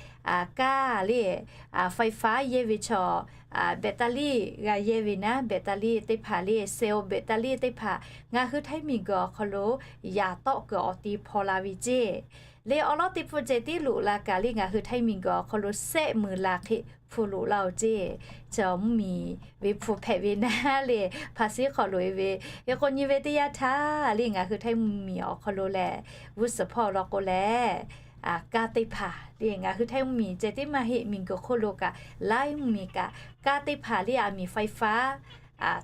kaˇ le ไฟฟ้า yehˇ ve chaw, แบตเตอรี่ g'a yehˇ ve naˉ, แบตเตอรี่ teˇ hpaˍ le, cell แบตเตอรี่ teˇ hpaˍ ngaˬ hui Htaiˇ miˬguiˬ awˬ hk'aw lo yaꞈ tawˆ kuiˬ awˬ ti hpaw la ve ceˇ. Le awˉ lawˉ teˇ pfuhˇ ceh tiˉ loꞈ la kaꞈ le, ngaˬ hui Htaiˇ miˬguiˬ awˬ hk'aw lo แสนหมื่นหลัก hk'e hpu loꞈ laˇ-oˬ ceˇ. Chi mvuhˇmiˬ ve hpu hpehꞈ ve naˉ le, ภาษี hk'aw loꞈ e ve. Hk'e k'o, nyi ve teˇ yanˇ htaˇ le, ngaˬ hui Htaiˇ mvuhˇmiˬ awˬ hk'aw lo lehˬ, g'uˇ suhˍ hpawˇ law k'o lehˬ, kaˇ teˇ hpaˍ le, ngaˬ hui Htaiˇ mvuhˇmiˬ ceh tiˉ maˇ heˆ, miˬguiˬ hk'oˆ lo kaꞈ laiˉ mvuhˇmiˬ kaꞈ kaˇ teˇ hpaˍ le aˬ miˍ ไฟฟ้า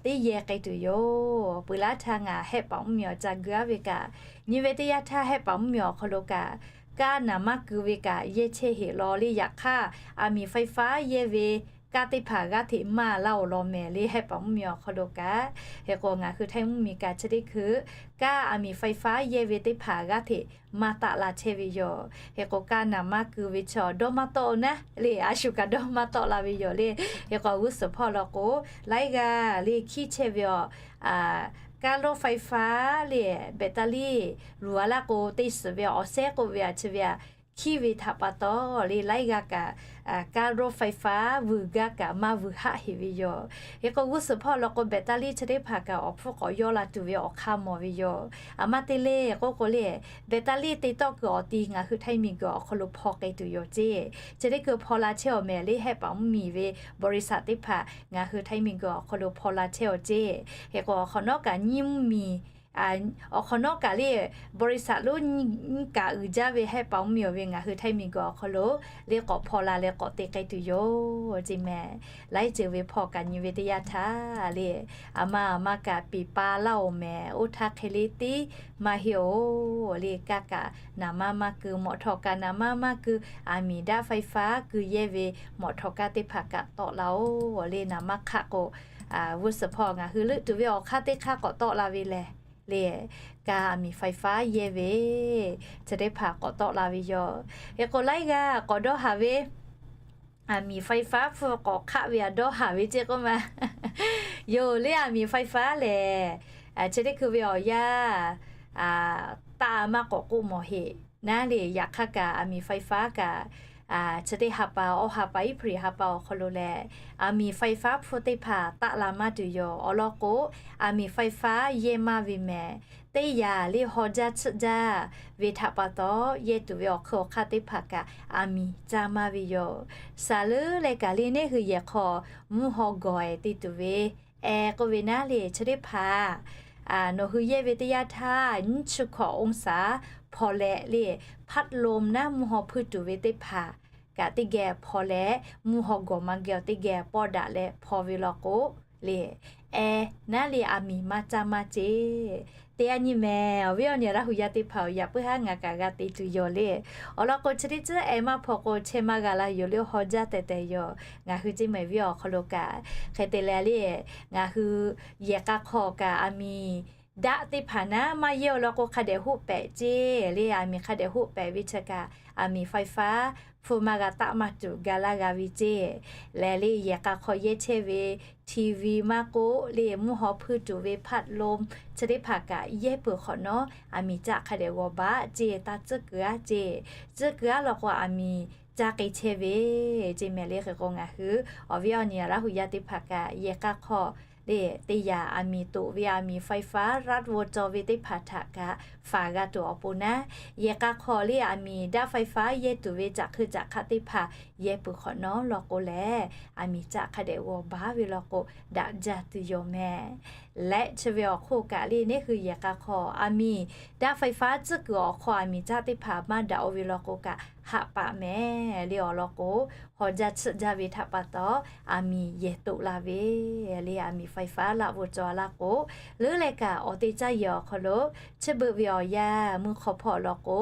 teˇ yehˇ k'ai tuˬ yoˬ. Peuˬ laˇ htaˇ ngaˬ Hehˆ paˍ mvuhˇmiˬ awˬ ca gu aˉ ve kaꞈ, nyi ve teˇ yanˇ htaˇ Hehˆ paˍ mvuhˇmiˬ awˬ hk'aw lo kaꞈ kaˇ naˍ maˇ keu ve kaꞈ yehˇ chehˇ heꞈ law le. Yaꞈ hk'aˇ aˬ miˍ ไฟฟ้า yehˇ ve kaˇ teˇ hpaˍ g'aˇ hteꞈ maˇ laˇ-oˬ law mehˍ le, Hehˆ paˍ mvuhˇmiˬ awˬ hk'aw lo kaꞈ. Hk'e k'o, ngaˬ hui Htaiˇ mvuhˇmiˬ kaꞈ chi teˇ hkui kaˇ aˬ miˍ ไฟฟ้า yehˇ ve teˇ hpaˍ g'aˇ hteꞈ maˇ taˆ la chehˇ ve yoˬ. Hk'e k'o, kaˇ naˍ maˇ keu ve chaw dawˇ maˇ tawˆ naˉ le, a shu kaꞈ dawˇ maˇ tawˆ la ve yoˬ le. Hk'e k'o, g'uˇ suhˍ hpawˇ law k'o, laiˉ g'aˇ le hkiˇ chehˇ ve awˬ, kaˇ รถไฟฟ้า le แบตเตอรี่ luˬ a laˇ k'o, teˇ suhˍ ve awˬ sehˉ k'oˆ ve a chi ve a, hkiˇ ve htaꞈ pa taw le, laiˉ g'aˇ kaꞈ kaˇ รถไฟฟ้า vuiˬ gaˇ kaꞈ maˇ vuiˬ haˆ heꞈ ve yoˬ. Hk'e k'o, g'uˇ suhˍ hpawˇ law k'o, แบตเตอรี่ chi teˇ hpaˍ kaꞈ awˬ hpfuhˇ k'awꞈ yawˇ la tuˬ ve awˬ hk'aˇ mawˬ ve yoˬ. Aˬ ma te le k'oˆ k'o le, แบตเตอรี่ te tawˆ kuiˬ awˬ ti ngaˬ hui Htaiˇ miˬguiˬ awˬ hk'aw lo hpaw k'ai tuˬ yoˬ ceˇ. Chi teˇ hkui hpaw la chehˇ awˬ mehˍ le, Hehˆ paˍ mvuhˇmiˬ ve บริษัท teˇ hpaˍ ngaˬ hui Htaiˇ miˬguiˬ awˬ hk'aw lo hpaw la chehˇ-oˬ ceˇ. Hk'e k'o, awˬ hk'awꞈ nawˉ kaꞈ nyiˇ mvuhˇmiˬ awˬ hk'awꞈ nawˉ kaꞈ le, บริษัท lonˉ nyiˇ kaꞈ uiˍ jaˇ ve Hehˆ paˍ mvuhˇmiˬ awˬ ve ngaˬ hui Htaiˇ miˬguiˬ awˬ hk'aw lo le k'awꞈ hpaw la leh k'awꞈ te k'ai tuˬ yoˬ ceˇ mehˍ. Laiˉ ceuˬ ve hpawˇ kaꞈ nyi ve teˇ yanˇ htaˇ le, aˬ ma aˬ ma kaꞈ peˍ pa laˇ-oˬ mehˍ. Oˇ htaˇ hk'e le tiˉ maˇ heˆ-oˬ le, kaˇ kaꞈ naˍ maˇ maˇ keu, mawꞈ htawꞈ kaꞈ naˍ maˇ maˇ keu, aˬ miˍ daꞈ ไฟฟ้า keu yehˇ ve mawꞈ htawꞈ kaˇ teˇ hpaˍ kaꞈ tawˆ laˇ-oˬ le. Naˍ maˇ hk'aˆ k'o, g'uˇ suhˍ hpawˇ ngaˬ hui leuˆ tuˬ ve awˬ hk'aˇ teˇ hk'aˇ k'awꞈ tawˆ la ve lehˬ le, kaˇ aˬ miˍ ไฟฟ้า yehˇ ve chi teˇ hpaˍ k'awꞈ tawˆ la ve yoˬ. Hk'e k'o, laiˉ g'aˇ k'awꞈ dawˇ haˍ ve, aˬ miˍ ไฟฟ้า hpfuhˇ k'awꞈ hk'aˆ ve a dawˇ haˍ ve ceˇ k'oˆ ma yoˬ le. Aˬ miˍ ไฟฟ้า lehˬ, chi teˇ hkui ve awˬ yanˇ taˇ maˇ k'awꞈ k'oˆ mawˬ heꞈ naˉ le. Yaꞈ hk'aˇ kaꞈ aˬ miˍ ไฟฟ้า kaꞈ chi teˇ ha pa, awˬ ha pa, April ha pa awˬ hk'aw lo lehˬ, aˬ miˍ ไฟฟ้า hpfuhˇ teˇ hpaˍ taˆ la maˇ tuˬ yoˬ. Awˬ lawn k'o, aˬ miˍ ไฟฟ้า yehˇ maˇ ve mehˍ. Teˇ yanˇ le haw jaˇ tsuhˆ jaˇ ve htaꞈ pa taw, yehˇ tuˬ ve awˬ hk'eun awˬ hk'aˇ teˇ hpaˍ kaꞈ aˬ miˍ caˇ maˇ ve yoˬ. Saˍ leuˉ leh kaꞈ le, neˇ hui yehˬ hk'aw mvuhˇ haw gawˬ-e te tuˬ ve, eh k'oˆ ve naˉ le, chi teˇ hpaˍ nawˬ hui yehˇ ve teˇ yanˇ htaˇ nyiˇ chi hkawꞈ องศา hpaw leh le, พัดลม naˉ mvuhˇ haw hpuiˇ tuˬ ve teˇ hpaˍ kaꞈ teˇ geh hpaw leh, mvuhˇ haw gawˬ maˇ geh teˇ geh pawˆ daꞈ leh hpaw ve law k'o le, eh, naˉ le aˬ miˍ maˇ caˇ maˇ ceˇ. Teˇ yanˇ nyi mehˍ, awˬ viˉ awˬ nyi Laˇ hu yaˇ teˇ hpaˍ-oˬ, yaꞈ puiˉ haˉ ngaˬ kaꞈ g'a te tuˬ yoˬ le. Awˬ lawn k'o, chi teˇ tcuhˉ eh maˇ hpaw k'o, chehˇ maˇ g'a la yoˬ le, haw jaˇ tehˬ tehˬ yoˬ. Ngaˬ hui ceˇ mehˍ viˉ awˬ hk'aw lo kaꞈ hk'e te leh le, ngaˬ hui yehˬ k'a hk'aw kaꞈ aˬ miˍ daˆ teˇ hpaˍ naˉ maˇ yehˇ-oˬ law k'o, hk'a dehꞈ hoˆ pehꞈ ceˇ le. Aˬ miˍ hk'a dehꞈ hoˆ pehꞈ ve chi kaꞈ, aˬ miˍ ไฟฟ้า hpu maˇ g'a taˆ maˇ tuˬ ga laˇ g'a ve ceˇ. Leh le yehˬ k'a hk'aw yehˇ chehˇ ve TV maˇ k'oˆ le, mvuhˇ haw hpuiˇ tuˬ ve พัดลม chi teˇ hpaˍ kaꞈ yehˇ peuˬ hk'awꞈ nawˉ, aˬ miˍ caˆ hk'a dehꞈ g'awˬ baˬ ceˇ, taˇ tcuhˉ kuiˬ aˉ ceˇ. Tcuhˉ kuiˬ aˉ law k'o, aˬ miˍ caˇ k'ai chehˇ ve ceˇ mehˍ le. Hk'e k'o, ngaˬ hui awˬ viˉ awˬ nyi Laˇ hu yaˇ teˇ hpaˍ kaꞈ yehˬ k'a hk'aw le, teˇ yanˇ aˬ miˍ toꞈ ve aˬ miˍ ไฟฟ้า รัฐ g'aw cawˬ ve teˇ hpaˍ htaꞈ kaꞈ faˍ g'a tuˬ awˬ pon naˉ, yehˬ k'a hk'aw le aˬ miˍ daˆ ไฟฟ้า yehˇ tuˬ ve caꞈ hkui caꞈ hk'aˆ teˇ hpaˍ yehˇ peuˬ hk'awꞈ nawˉ law k'o lehˬ, aˬ miˍ caˆ hk'a dehꞈ g'awˬ baˬ ve law k'o, daꞈ jaˇ tuˬ yoˬ mehˍ. Leh chi ve awˬ hk'oˆ kaꞈ le, neˇ hui yehˬ k'a hk'aw aˬ miˍ daˆ ไฟฟ้า tcuhˉ kuiˬ awˬ hk'aw aˬ miˍ caˆ teˇ hpaˍ maˇ daꞈ-o ve law k'o kaꞈ haꞈ paˍ mehˍ le. Awˬ lawn k'o, haw jaˇ tsuhˆ jaˇ ve htaꞈ pa taw, aˬ miˍ yehˬ toꞈ la ve le. Aˬ miˍ ไฟฟ้า laˆ g'aw cawˬ a laˇ k'o, leuˉ leh kaꞈ awˬ te caˇ yehˬ awˬ hk'aw lo chi beuꞈ ve awˬ yanˇ mui hk'aw hpawˇ law k'o,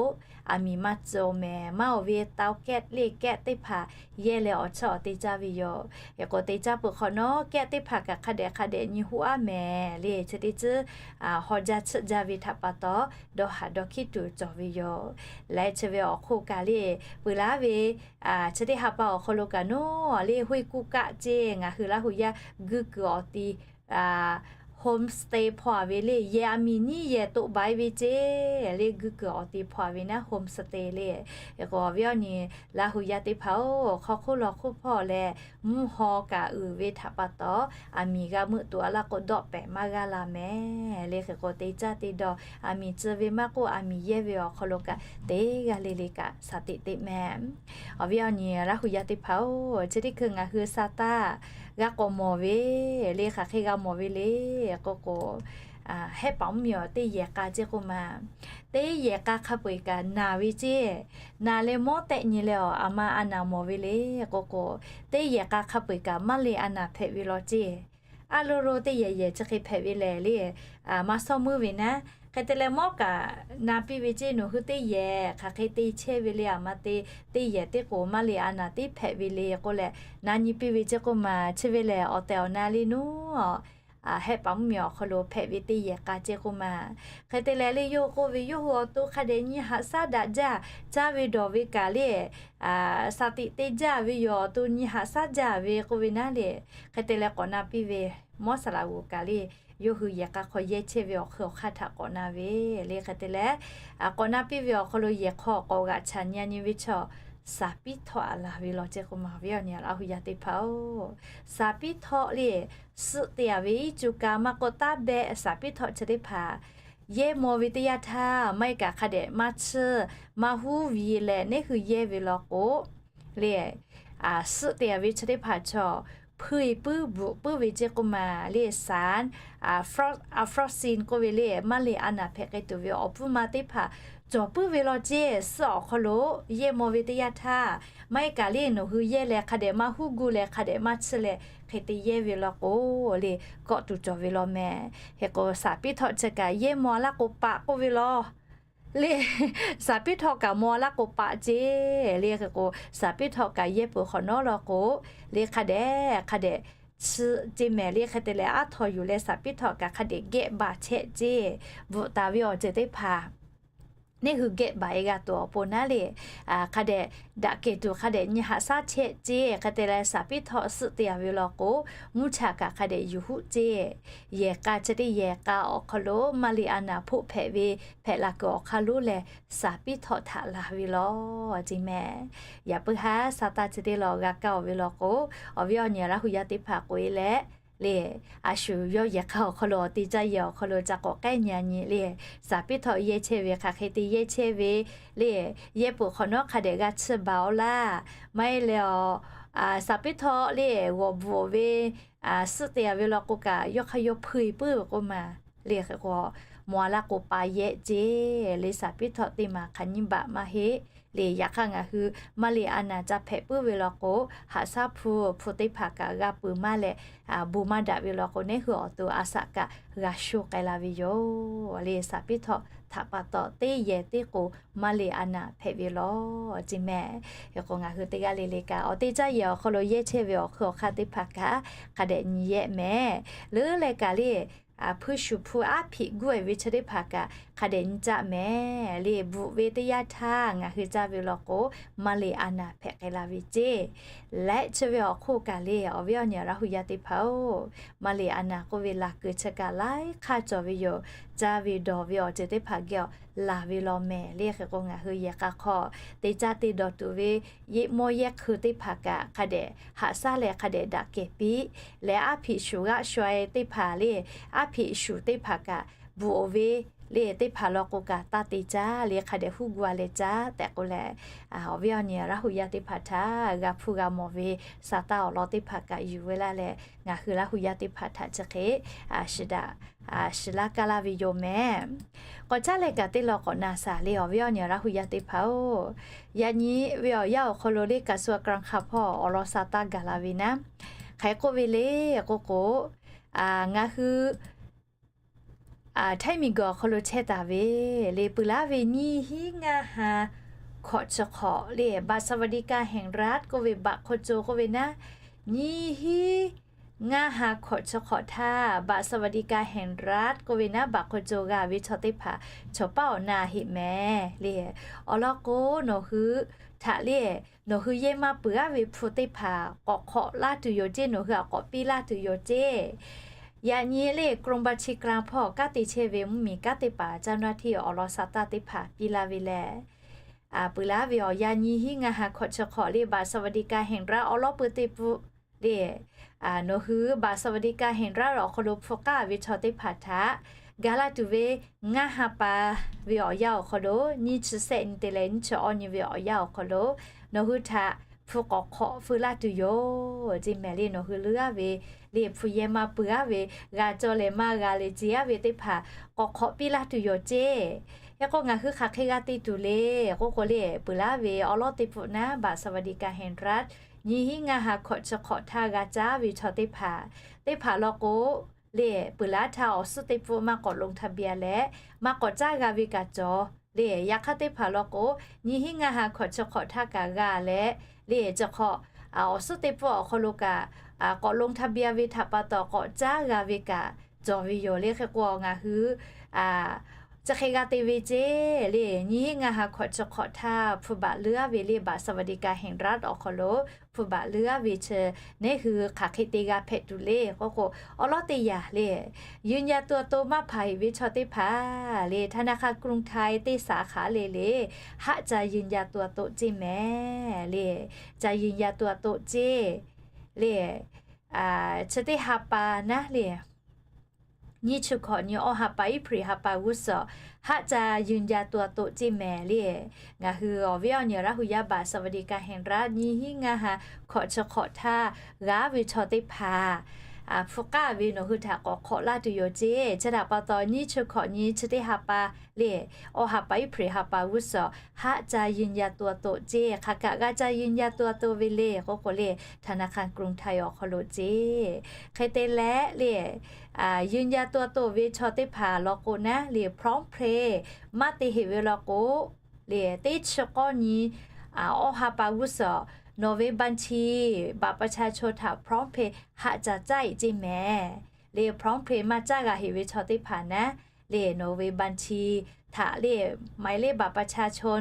aˬ miˍ maˇ cawˬ mehˍ. Maˇ-oˬ ve เตาแก๊ส le แก๊ส teˇ hpaˍ yehˇ leh awˬ chawˇ awˬ te caˇ ve yoˬ. Hk'e k'o, te caˇ peuˬ hk'awꞈ nawˉ แก๊ส teˇ hpaˍ kaꞈ hk'a dehꞈ hk'a dehꞈ nyi hoˆ aˉ mehˍ le. Chi teˇ tcuhˉ haw jaˇ tsuhˆ jaˇ ve htaꞈ pa taw, dawˇ haˍ dawˇ hkiˉ tuˬ cawˬ ve yoˬ. Leh chi ve awˬ hk'oˆ kaꞈ le, peuˬ laˇ ve chi teˇ ha pa awˬ hk'aw lo kaꞈ nawˉ le, ห้วยกุกกะ ceˇ, ngaˬ hui Laˇ hu yaˇ guˇ kuiˬ awˬ ti home stay hpaw-a ve le, yehˬ aˬ miˍ nyiˇ yehˬ toꞈ baˬ-e ve ceˇ le. Guˇ kuiˬ awˬ ti hpaw-a ve naˉ home stay le. Hk'e k'o, awˬ viˉ awˬ nyi Laˇ hu yaˇ teˇ hpaˍ-oˬ, hk'aw hk'oˆ law hk'oˆ hpawˇ leh mvuhˇ haw kaꞈ uiˍ ve htaꞈ pa taw, aˬ miˍ g'a meuˆ tuˬ a laˇ k'o, dawˆ pehˍ maˇ g'aˇ la mehˍ le. Hk'e k'o, te caˇ te dawˬ aˬ miˍ tcuh ve maˇ k'oˆ, aˬ miˍ yehˇ ve awˬ hk'aw lo kaꞈ teˇ g'aˇ le le kaꞈ shaˍ tiꞈ teˇ mehˍ. Awˬ viˉ awˬ nyi Laˇ hu yaˇ teˇ hpaˍ-oˬ, chi teˇ hkui ngaˬ hui sa taˇ g'a k'awꞈ mawˬ ve le. Hk'aˬ hk'e g'a mawˬ ve le k'o k'o, hehˆ paˍ mvuhˇ miˬ awˬ teˇ yehˬ k'a ceˇ k'oˆ ma, teˇ yehˬ k'a hk'a peu-eˬ kaꞈ naˬ ve ceˇ. Naˬ leh mawˉ tehˆ nyi leh awˬ aˬ ma a naˍ mawˬ ve le k'o k'o, teˇ yehˬ k'a hk'a peu-eˬ kaꞈ maˇ le a naˍ hpehꞈ ve law ceˇ. Aˉ lo lo teˇ yehˬ yehˬ chi hk'e hpehꞈ ve lehˬ le, maˇ shawˉ meuˇ ve naˉ, hk'e te leh mawˉ kaꞈ na piˇ ve ceˇ, nawˬ hui teˇ yehˬ hk'aˬ hk'e te chehˇ ve le, aˬ ma te teˇ yehˬ teˇ k'oˍ maˇ le a naˍ teˇ hpehꞈ ve le k'oˆ leh, na nyi piˇ ve ceˇ k'oˆ ma, chi ve lehˬ awˬ tehˬ awˬ na le nuˉ hehˆ paˍ mvuhˇ miˬ awˬ hk'aw lo hpehꞈ ve teˇ yehˬ k'a ceˇ k'oˆ ma. Hk'e te leh le, yawˇ hui k'oˆ ve, yawˇ hui awˬ to hk'a dehꞈ nyi haꞈ shaˉ daꞈ jaˇ, caˇ ve dawˬ ve kaꞈ le, shaˍ tiꞈ te jaˇ ve yoˬ, awˬ to nyi haꞈ shaˉ jaˇ ve k'oˆ ve naˉ le. Hk'e te leh k'awꞈ na piˇ ve, mawˉ saˍ laꞈ g'oˍ kaꞈ le, yawˇ hui yehˬ k'a hk'aw yehˇ chehˇ ve awˬ hk'ui awˬ hk'aˇ htaꞈ k'awꞈ na ve le. Hk'e te leh k'awꞈ na piˇ ve awˬ hk'aw lo yehˬ hk'aw k'awꞈ g'aꞈ chaꞈ nyi nyi ve chaw, shaˍ piˉ htawˆ a laˬ ve law ceˇ k'oˆ ma. Awˬ viˉ awˬ nyi Laˇ hu yaˇ teˇ hpaˍ-oˬ, shaˍ piˉ htawˆ le, suhˆ te-a ve iˉ cu ka maˇ k'oˆ taˇ behˆ shaˍ piˉ htawˆ chi teˇ hpaˍ yehˇ maw ve teˇ yanˇ htaˇ, maˇ heˆ kaꞈ hk'a dehꞈ maˇ chiˇ maˇ huˉ ve leh neˇ hui yehˇ ve law k'o le, suhˆ te-a ve chi teˇ hpaˍ chaw, hpuiˇ puiˉ bvuhꞈ puiˉ ve ceˇ k'oˆ ma le, สาร aflatoxin k'oˆ ve le, maˇ le a naˍ hpehꞈ k'ai tuˬ ve awˬ pfuhˇ ma teˇ hpaˍ cawˬ puiˉ ve law ceˇ. Suhˆ awˬ hk'aw lo yehˇ maw ve teˇ yanˇ htaˇ, maˇ heˆ kaꞈ le nawˬ hui yehˇ leh hk'a dehꞈ maˇ huˉ gu leh hk'a dehꞈ maˇ chiˇ leh hk'e te yehˇ ve law k'o le, kawˆ tuˬ cawˬ ve law mehˍ. Hk'e k'o, shaˍ piˉ htawˆ chi kaꞈ yehˇ maw laˇ k'o paˆ k'oˆ ve law le, shaˍ piˉ htawˆ kaꞈ maw laˇ k'o paˆ ceˇ le. Hk'e k'o, shaˍ piˉ htawˆ kaꞈ yehˇ peuˬ hk'awꞈ nawˉ law k'o le, hk'a dehꞈ hk'a dehꞈ chiˇ ceˇ mehˍ le. Hk'e te leh aˉ htaw yuˬ leh shaˍ piˉ htawˆ kaꞈ hk'a dehꞈ gehˆ baˬ chehˇ ceˇ. Bvuhꞈ taˍ ve awˬ ceuˬ teˇ hpaˍ neˇ hui gehˆ baˬ-e g'a tuˬ awˬ pon naˉ le, hk'a dehꞈ daꞈ kehˬ tuˬ hk'a dehꞈ nyi haꞈ shaˉ chehˇ ceˇ. Hk'e te leh shaˍ piˉ htawˆ suhˆ te-a ve law k'o, mvuhˇ cha kaꞈ hk'a dehꞈ yuˬ huˆ ceˇ. Yehˬ k'a chi teˇ yehˬ k'a awˬ hk'aw lo maˇ le a naˍ hpoˆ hpehꞈ ve hpehꞈ la kuiˬ awˬ hk'aˇ lonˉ lehˬ, shaˍ piˉ htawˆ htaꞈ laˬ ve law ceˇ mehˍ. Yaꞈ puiˉ haˉ sa taˇ chi teˇ law g'a kaˇ-oˬ ve law k'o, awˬ viˉ awˬ nyi Laˇ hu yaˇ teˇ hpaˍ k'oꞈ-e leh le, a shu yawˇ yehˬ k'a awˬ hk'aw lo awˬ te caˇ yehˬ awˬ hk'aw lo ca k'awꞈ k'ehˉ nyi a nyi le, shaˍ piˉ htawˆ yehˇ chehˇ ve hk'aˬ hk'e te yehˇ chehˇ ve le, yehˇ peuˬ hk'awꞈ nawˉ hk'a dehꞈ g'a chiˇ baˬ-oˬ laˇ. Maˇ heˆ leh awˬ, shaˍ piˉ htawˆ le g'awˬ bvuhꞈ ve suhˆ te-a ve law k'o kaꞈ, yawˇ hk'aˇ yawˇ hpuiˇ puiˉ ve k'oˆ ma le hk'e k'o, maw a laˇ k'o pa yehˆ ceˇ le, saˍ piˉ htawˇ teˇ maˬ hk'aˬ nyiˇ baꞈ maˇ heˆ le. Yaꞈ hk'aˇ ngaˬ hui maˇ le a naˍ ca hpehꞈ puiˉ ve law k'o, haꞈ shaˉ hpu hpu teˇ hpaˍ kaꞈ g'a peuˬ maˇ leh, bon maˇ daꞈ ve law k'o, neˉ hui awˬ to a shaꞈ kaꞈ g'a sho k'ai la ve yoˬ le. Saˍ piˉ htawˇ htaꞈ pa taw teˇ yehˬ teˇ k'o maˇ le a naˍ hpehꞈ ve law ceˇ mehˍ. Hk'e k'o ngaˬ hui teˇ g'aˇ le le kaꞈ awˬ te caˇ yehˬ awˬ hk'aw lo yehˇ chehˇ ve awˬ hk'aw awˬ hk'aˇ teˇ hpaˍ kaꞈ hk'a dehꞈ nyi yehˆ mehˍ. Leuˉ leh kaꞈ le, hpu shuˍ hpu aˉ hpiꞈ guˇ e ve chi teˇ hpaˍ kaꞈ hk'a dehꞈ nyi caˆ mehˍ le. Bvuhꞈ ve teˇ yanˇ htaˇ ngaˬ hui caˇ ve law k'o, maˇ le a naˍ hpehꞈ k'ai la ve ceˇ. Leh chi ve awˬ hk'oˆ kaꞈ le, awˬ viˉ awˬ nyi Laˇ hu yaˇ teˇ hpaˍ-oˬ, maˇ le a naˍ k'oˆ ve laˬ kuiˬ chi kaꞈ laiˉ hk'aˇ cawˬ ve yoˬ. Caˇ ve dawˬ ve awˬ ceuˬ teˇ hpaˍ geh awˬ laˬ ve law mehˍ le. Hk'e k'o ngaˬ hui yehˬ k'a hk'aw te caˇ te dawˬ tuˬ ve yehˆ mawˇ yehˆ hkui teˇ hpaˍ kaꞈ hk'a dehꞈ haꞈ shaˉ leh hk'a dehꞈ daꞈ kehˬ piˇ leh, aˉ hpiꞈ shuˍ g'aˆ shuˍ e teˇ hpaˍ le, aˉ hpiꞈ shuˍ teˇ hpaˍ kaꞈ bvuhꞈ oˬ ve le, teˇ hpaˍ law k'o kaꞈ taˇ te caˇ le, hk'a dehꞈ huˉ gu a leh caˇ tehꞈ k'oˆ leh, awˬ viˉ awˬ nyi Laˇ hu yaˇ teˇ hpaˍ htaꞈ g'a hpuˇ g'a mawˬ ve sa taˇ awˬ lawn teˇ hpaˍ kaꞈ yuˬ ve laˇ leh, ngaˬ hui Laˇ hu yaˇ teˇ hpaˍ htaꞈ chi hk'e shiˍ daꞈ shiˍ laˇ kaˇ laˇ ve yoˬ mehˍ. K'awꞈ caˉ leh kaꞈ teˇ law k'awꞈ na shaˍ le, awˬ viˉ awˬ nyi Laˇ hu yaˇ teˇ hpaˍ-oˬ, yaꞈ nyi ve awˬ yanˇ awˬ hk'aw lo le กระทรวงการคลัง hpawˇ awˬ lawn sa taˇ gaˬ la ve naˉ, hk'aˬ hk'e k'oˆ ve le k'oˆ k'o, ngaˬ hui Htaiˇ miˬguiˬ awˬ hk'aw lo chehˇ taˍ ve le, peuˬ laˇ ve nyiˇ hinˉ ngaˇ ha hkawꞈ chi hk'awꞈ le, บัตรสวัสดิการแห่งรัฐ k'oˆ ve บัตรคนจน k'oˆ ve naˉ, nyiˇ hinˉ ngaˇ ha hkawꞈ chi hk'awꞈ htaˇ บัตรสวัสดิการแห่งรัฐ k'oˆ ve naˉ บัตรคนจน g'a ve chaw teˇ hpaˍ chaw paˉ awˬ na heˆ mehˍ le. Awˬ lawn k'o, nawˬ hui htaꞈ le, nawˬ hui yehˇ maˇ peuˬ aˉ ve hpu teˇ hpaˍ k'awꞈ hk'awꞈ laˇ tuˬ yoˬ ceˇ, nawˬ hui aꞈ k'awꞈ piˇ laˇ tuˬ yoˬ ceˇ. Yaꞈ nyi le กรมบัญชีกลาง hpawˇ kanˉ te chehˇ ve mvuhˇmiˬ kanˉ teˇ hpaˍ เจ้าหน้าที่ awˬ lawn sa taˇ teˇ hpaˍ piˇ laˇ ve lehˬ, peuˬ laˇ ve awˬ yanˇ nyiˇ hinˉ ngaˇ ha hkawꞈ chi hk'awꞈ le บัตรสวัสดิการแห่งรัฐ awˬ lawn peu teˇ pfuhˆ le, nawˬ hui บัตรสวัสดิการแห่งรัฐ awˬ hk'aw lo hpu k'aˇ ve chaw teˇ hpaˍ htaꞈ gaˬ laˇ tuˬ ve ngaˇ ha pa ve awˬ yanˇ awˬ hk'aw lo nyiˇ chi sehˆ nyi te leh nyiˇ chi awˇ nyi ve awˬ yanˇ awˬ hk'aw lo nawˬ hui htaꞈ hpu k'awꞈ hk'awꞈ feu laˇ tuˬ yoˬ ceˇ mehˍ le. Nawˬ hui leuˉ aˉ ve le, hpu yehˇ maˇ peuˬ aˉ ve, g'a cawˇ leh maˇ g'a leh ce aˉ ve teˇ hpaˍ k'awꞈ hk'awꞈ piˇ laˇ tuˬ yoˬ ceˇ. Hk'e k'o ngaˬ hui hk'aˬ hk'e g'a te tuˬ le k'oˆ k'o le, peuˬ laˇ ve awˬ lawn teˇ pfuhˆ naˉ บัตรสวัสดิการแห่งรัฐ nyiˇ hinˉ ngaˇ ha hkawꞈ chi hk'awꞈ htaˇ g'a caˇ ve chaw teˇ hpaˍ, teˇ hpaˍ law k'o le, peuˬ laˇ htaˇ awˬ suhˉ teˇ pfuhˆ maˇ k'awꞈ ลงทะเบียน leh maˇ k'awꞈ caˇ g'a ve kaꞈ cawˬ le. Yaꞈ hk'aˇ teˇ hpaˍ law k'o, nyiˇ hinˉ ngaˇ ha hkawꞈ chi hk'awꞈ htaˇ kaꞈ g'a leh le, chi hk'awꞈ awˬ suhˉ teˇ pfuhˆ awˬ hk'aw lo kaꞈ k'awꞈ ลงทะเบียน ve htaꞈ pa taw k'awꞈ caˇ g'a ve kaꞈ cawˬ ve yoˬ le. Hk'e k'o ngaˬ hui chi hk'e g'a te ve ceˇ le, nyiˇ hinˉ ngaˇ ha hkawꞈ chi hk'awꞈ htaˇ hpu baꞈ leuˉ aˉ ve le บัตรสวัสดิการแห่งรัฐ awˬ hk'aw lo hpu baꞈ leuˉ aˉ ve chi neˉ hui hk'aˬ hk'e te g'a hpehꞈ tuˬ le k'oˆ k'o, awˬ lawn teˇ yanˇ le, ยืนยันตัวตน maˇ hpanˍ heˆ ve chaw teˇ hpaˍ le, ธนาคารกรุงไทย teˇ สาขา le le, haˆ ca ยืนยันตัวตน ceˇ mehˍ le. Ca ยืนยันตัวตน ceˇ le, chi teˇ ha pa naˉ le, nyiˇ chi hkawꞈ nyi awˇ ha pa iˉ hpreꞈ ha pa g'uˇ suhˍ haˆ ca ยืนยันตัวตน ceˇ mehˍ le. Ngaˬ hui awˬ viˉ awˬ nyi Laˇ hu yaˇ บัตรสวัสดิการแห่งรัฐ nyiˇ hinˉ ngaˇ ha hkawꞈ chi hk'awꞈ htaˇ g'a ve chaw teˇ hpaˍ hpu k'aˇ ve nawˬ hui htaꞈ k'awꞈ hk'awꞈ laˇ tuˬ yoˬ ceˇ. Chi htaꞈ pa taw nyiˇ chi hkawꞈ nyi chi teˇ ha pa le, awˇ ha pa iˉ hpreꞈ ha pa g'uˇ suhˍ haˆ ca ยืนยันตัวตน ceˇ. Hk'aˬ kaꞈ g'a ca ยืนยันตัวตน ve le k'oˆ k'o le, ธนาคารกรุงไทย awˬ hk'aw lo ceˇ. Hk'e te leh le, ยืนยันตัวตน ve chaw teˇ hpaˍ law k'o naˉ le, PromptPay maˇ te heˆ ve law k'o le, teˇ chi k'awˇ nyi awˇ ha pa g'uˇ suhˍ nawˬ ve บัญชี บัตรประชาชน htaꞈ PromptPay haˆ ca caˇ e ceˇ mehˍ le. PromptPay maˇ caˇ g'a heˆ ve chaw teˇ hpaˍ naˉ le, nawˬ ve บัญชี htaꞈ le, หมายเลขบัตรประชาชน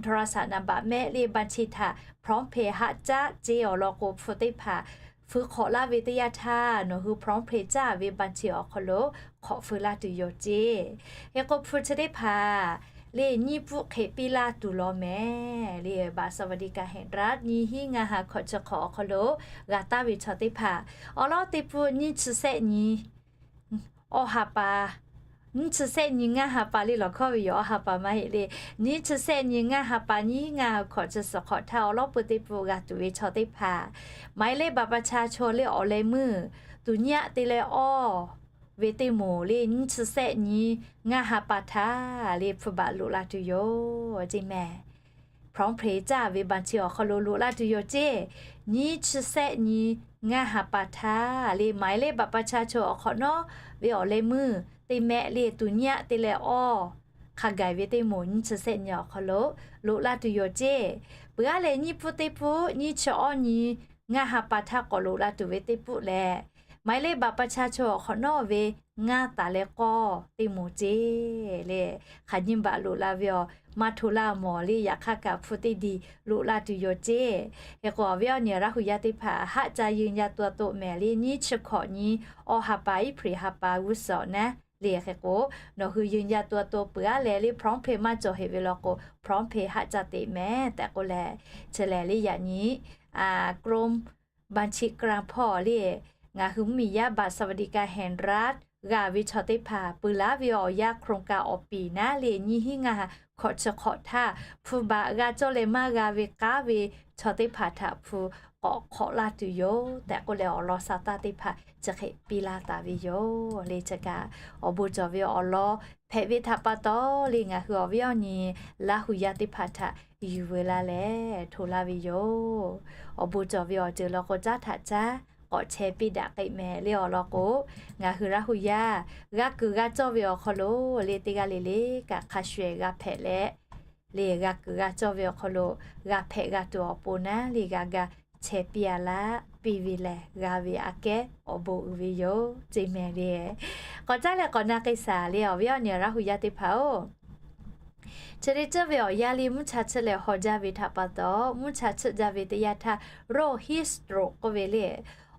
โทรศัพท์นามบัตร mehˆ le บัญชี htaꞈ PromptPay haˆ caˇ ceˇ. Awˬ lawn k'o hpu teˇ hpaˍ feu hk'awꞈ laˇ ve teˇ yanˇ htaˇ nawˬ hui PromptPay caˇ ve บัญชี awˬ hk'aw lo hk'awꞈ feu laˇ tuˬ yoˬ ceˇ. Hk'e k'o hpu chi teˇ hpaˍ le nyiˇ pfuhˆ hk'e piˇ laˇ tuˬ law mehˍ le. บัตรสวัสดิการแห่งรัฐ nyiˇ hinˉ ngaˇ ha hkawꞈ chi hk'awꞈ awˬ hk'aw lo g'a taˍ ve chaw teˇ hpaˍ, awˬ lawn teˇ pfuhˆ nyiˇ chi sehˆ nyi awˇ ha pa, nyiˇ chi sehˆ nyi ngaˇ ha pa le lawˬ hkawˇ ve yoˬ. Awˇ ha pa maˇ heˆ le, nyiˇ chi sehˆ nyi ngaˇ ha pa nyiˇ hinˉ ngaˇ ha hkawꞈ chi suhˍ hk'awꞈ htaˇ awˬ lawn peu teˇ pfuhˆ g'a tuˬ ve chaw teˇ hpaˍ, หมายเลขบัตรประชาชน le awˬ leh meuˇ tuˬ nyiˇ aꞈ te leh awˇ ve teˇ moˍ le nyiˇ chi sehˆ nyi ngaˇ ha pa htaˇ le hpu baꞈ loꞈ la tuˬ yoˬ ceˇ mehˍ. Pawˇ hpeˍ caˇ ve baˬ chi awˬ hk'aw lo loꞈ la tuˬ yoˬ ceˇ. Nyiˇ chi sehˆ nyi ngaˇ ha pa htaˇ le หมายเลขบัตรประชาชน awˬ hk'awꞈ nawˉ ve awˬ leh meuˇ teˇ mehˆ le tuˬ nyi aˆ te leh awˇ hk'a gaˬ ve teˇ moˍ nyiˇ chi sehˆ nyi awˬ hk'aw lo loꞈ la tuˬ yoˬ ceˇ. Peuˬ aˉ leh nyiˇ pfuhˇ teˇ pfuhˇ nyiˇ chi awˇ nyi ngaˇ ha pa htaˇ k'awꞈ loꞈ la tuˬ ve teˇ pfuhˇ leh หมายเลขบัตรประชาชน awˬ hk'awꞈ nawˉ ve ngaˇ taˍ leh k'awˇ teˇ moˍ ceˇ le. Hk'aˬ nyi baꞈ loꞈ la ve awˬ maˇ hto laˇ mawˬ le. Yaꞈ hk'aˇ kaꞈ hpu teˇ diˬ loꞈ la tuˬ yoˬ ceˇ. Hk'e k'o awˬ viˉ awˬ nyi Laˇ hu yaˇ teˇ hpaˍ haˆ ca ยืนยันตัวตน mehˍ le nyiˇ chi hkawꞈ nyi awˇ ha pa iˉ hpeꞈ ha pa g'uˇ suhˍ naˉ le. Hk'e k'o nawˬ hui ยืนยันตัวตน peuˬ aˉ leh le pawˇ hpeˍ maˇ cawˬ heꞈ ve law k'o pawˇ hpeˍ haˆ ca teꞈ mehˍ tehꞈ k'oˆ leh, chi lehˬ le yaꞈ nyi กรมบัญชีกลาง hpawˇ le ngaˬ hui mvuhˇmiˬ yaˇ บัตรสวัสดิการแห่งรัฐ g'a ve chaw teˇ hpaˍ peuˬ laˉ ve awˬ yanˇ โครงการ awˬ piˍ naˉ le nyiˇ hinˉ ngaˇ ha hkawꞈ chi hkawꞈ htaˇ hpu baꞈ g'a cawˇ leh maˇ g'a ve k'aˉ ve chaw teˇ hpaˍ htaꞈ hpu k'awꞈ hk'awꞈ laˇ tuˬ yoˬ tehꞈ k'oˆ leh awˬ lawn sa taˇ teˇ hpaˍ chi hk'e piˇ laˇ taˍ ve yoˬ le. Chi kaꞈ awˬ bon cawˬ ve awˬ lawn hpehꞈ ve htaꞈ pa taw le ngaˬ hui awˬ viˉ awˬ nyi Laˇ hu yaˇ teˇ hpaˍ htaꞈ yuˬ veu laˇ leh hto laˇ ve yoˬ. Awˬ bon cawˬ ve awˬ ceuˬ law k'o caˉ htaꞈ caˉ k'awꞈ chehˇ piˇ daꞈ k'ai mehˍ le awˬ lawn k'o, ngaˬ hui Laˇ hu yaˇ g'a kuiˬ g'a cawˇ ve awˬ hk'aw lo le teˇ g'aˇ le le kaꞈ hk'a shuˍ g'a hpehꞈ leh le g'a kuiˬ g'a cawˇ ve awˬ hk'aw lo g'a hpehꞈ g'a tuˬ awˬ pon naˉ le g'a ga chehˇ piˇ a laˇ piˇ ve lehˬ g'a ve aꞈ kehˉ awˬ bon uiˍ ve yoˬ ceˇ mehˍ le. K'awꞈ caˉ leh k'awꞈ na k'ai shaˍ le awˬ viˉ awˬ nyi Laˇ hu yaˇ teˇ hpaˍ-oˬ, chi le ceuˬ ve awˬ yanˇ le mvuhˇ cha chiˆ leh haw jaˇ ve htaꞈ pa taw, mvuhˇ cha chiˆ jaˇ ve teˇ yanˇ htaˇ โรคฮีทสโตรก k'oˆ ve le,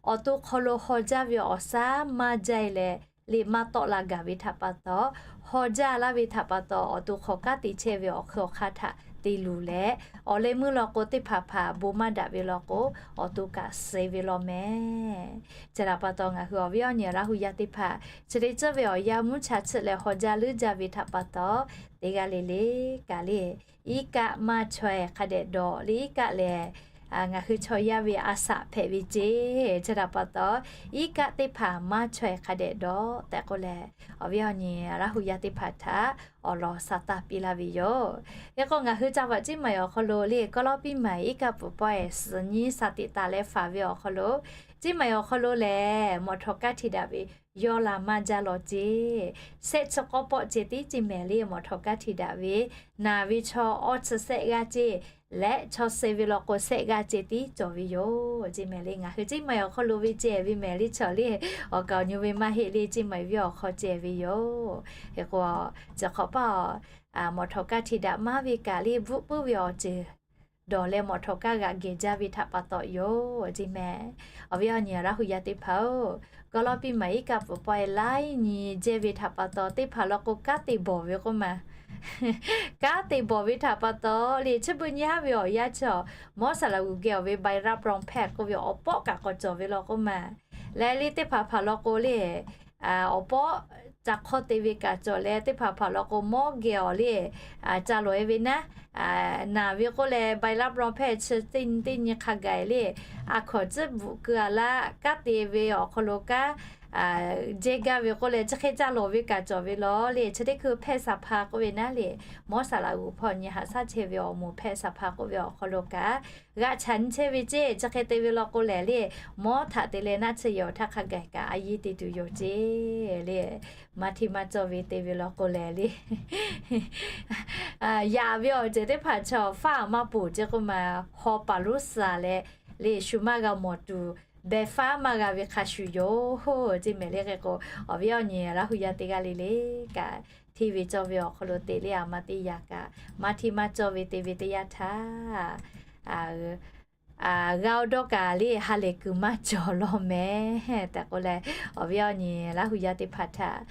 awˬ to hk'aw lo haw jaˇ ve awˬ shaˉ maˇ jaˇ e leh le maˇ tawˆ la gaˬ ve htaꞈ pa taw, haw jaˇ laˇ ve htaꞈ pa taw awˬ to hk'aw kanˉ te chehˇ ve awˬ hk'aw hk'aˇ htaꞈ te luˬ leh, awˬ leh meuˇ law k'o teˇ hpaˍ hpaˍ bon maˇ daꞈ ve law k'o awˬ to kaꞈ suh ve law mehˍ. Chi htaꞈ pa taw ngaˬ hui awˬ viˉ awˬ nyi Laˇ hu yaˇ teˇ hpaˍ chi le ceuˬ ve awˬ yanˇ mvuhˇ cha chiˆ leh haw jaˇ leuˉ jaˇ ve htaꞈ pa taw, teˇ g'aˇ le le kaꞈ le iˉ kaˆ maˇ chaweh hk'a dehꞈ dawˬ le iˉ kaˆ lehˬ ngaˬ hui chaw yaˇ ve a shaꞈ hpehꞈ ve ceˇ. Chi htaꞈ pa taw iˉ kaˆ teˇ hpaˍ maˇ chaweh hk'a dehꞈ dawˬ tehꞈ k'oˆ leh, awˬ viˉ awˬ nyi Laˇ hu yaˇ teˇ hpaˍ htaꞈ awˬ lawn sa taˇ piˇ laˇ ve yoˬ. Hk'e k'o ngaˬ hui ca vaꞈ Ciˇ Maiˍ awˬ hk'aw lo le กอลอสปีใหม่ iˉ kaˆ pfuhˍ pawehˇ suhˍ nyi sa teꞈ taˍ leh faˍ ve awˬ hk'aw lo, Ciˇ Maiˍ awˬ hk'aw lo lehˬ มอเตอร์ kanˉ hti daꞈ ve yawˇ la maˇ jaˇ law ceˇ. Sehˆ chi k'awˇ pawˆ ceh tiˉ ceˇ mehˍ le มอเตอร์ kanˉ hti daꞈ ve naˬ ve chaw awˇ chi sehˆ g'aˇ ceˇ leh chaw suh ve law k'o sehˆ g'aˇ ceh tiˉ cawˬ ve yoˬ ceˇ mehˍ le. Ngaˬ hui Ciˇ Maiˍ awˬ hk'aw lo ve ceh ve mehˍ le chaw le awˬ kaˍ awˬ nyi ve maˇ heˆ le Ciˇ Maiˍ ve awˬ hk'aw ceh ve yoˬ. Hk'e k'o chi hk'awꞈ paˇ มอเตอร์ kanˉ hti daꞈ maˇ ve kaꞈ le bvuhˆ puiˉ ve awˬ ceuˬ dawˬ leh มอเตอร์ kanˉ g'aꞈ geh jaˇ ve htaꞈ pa taw yoˬ ceˇ mehˍ. Awˬ viˉ awˬ nyi Laˇ hu yaˇ teˇ hpaˍ-oˬ, กอลอสปีใหม่ iˉ kaˆ pfuhˍ pawehˇ laiˉ nyi jehˇ ve htaꞈ pa taw teˇ hpaˍ law k'o kanˉ te bawˬ ve k'oˆ ma kanˉ te bawˬ ve htaꞈ pa taw le chi beuꞈ nyi haˉ ve awˬ yanˇ chi awˬ mawˇ saˍ laꞈ g'uˬ geh awˬ ve ใบรับรองแพทย์ k'oˆ ve awˬ pawˆ kaꞈ k'awꞈ cawˬ ve law k'oˆ ma. Leh le teˇ hpaˍ hpaˍ law k'o le awˬ pawˆ ca hk'awˇ te ve kaꞈ cawˬ leh teˇ hpaˍ hpaˍ law k'o mawˇ geh awˬ le ca lawˬ e ve naˉ, naˬ ve k'oˆ leh ใบรับรองแพทย์ chi teˇ nyi teˇ nyi hk'a gaˬ le a hkawˍ tcuhˉ bvuhꞈ keu a laˇ kanˉ te ve awˬ hk'aw lo kanˉ jehˇ gaˇ ve k'oˆ leh chi hk'e ca lawˬ ve kaꞈ cawˬ ve law le. Chi teˇ hkui แพทย์สภา k'oˆ ve naˉ le mawˇ saˍ laꞈ g'uˬ hpawˇ nyi haꞈ shaˉ chehˇ ve awˬ moˍ แพทย์สภา k'oˆ ve awˬ hk'aw lo kaꞈ g'aꞈ chaꞈ nyi chehˇ ve ceˇ. Chi hk'e te ve law k'o lehˬ le mawˇ htaꞈ te leh naˆ tsuhˇ yehˬ awˬ htaˇ hk'a gaˬ kaꞈ a yiˇ te tuˬ yoˬ ceˇ le. Maˇ htiˇ maˇ cawˇ ve te ve law k'o lehˬ le yaꞈ ve awˬ ceuˬ teˇ hpaˍ chaw faˉ maˇ poˬ ceˇ k'oˆ ma, haw paˍ lonˉ suhˍ leh le shu maˇ g'a mawˬ tuˬ, beh faˉ maˇ g'a ve hk'a shuˍ yoˬ ceˇ mehˍ le. Hk'e k'o awˬ viˉ awˬ nyi Laˇ hu yaˇ teˇ g'aˇ le le kaꞈ hteˇ ve cawˇ ve awˬ hk'aw lo te le a ma teˇ yaꞈ kaꞈ maˇ htiˇ maˇ cawˇ ve te ve teˇ yanˇ htaˇ g'a awˬ dawˇ kaꞈ le ha lehˬ kuiˬ maˇ cawˬ law mehˍ tehꞈ k'oˆ leh, awˬ viˉ awˬ nyi Laˇ hu yaˇ teˇ hpaˍ htaꞈ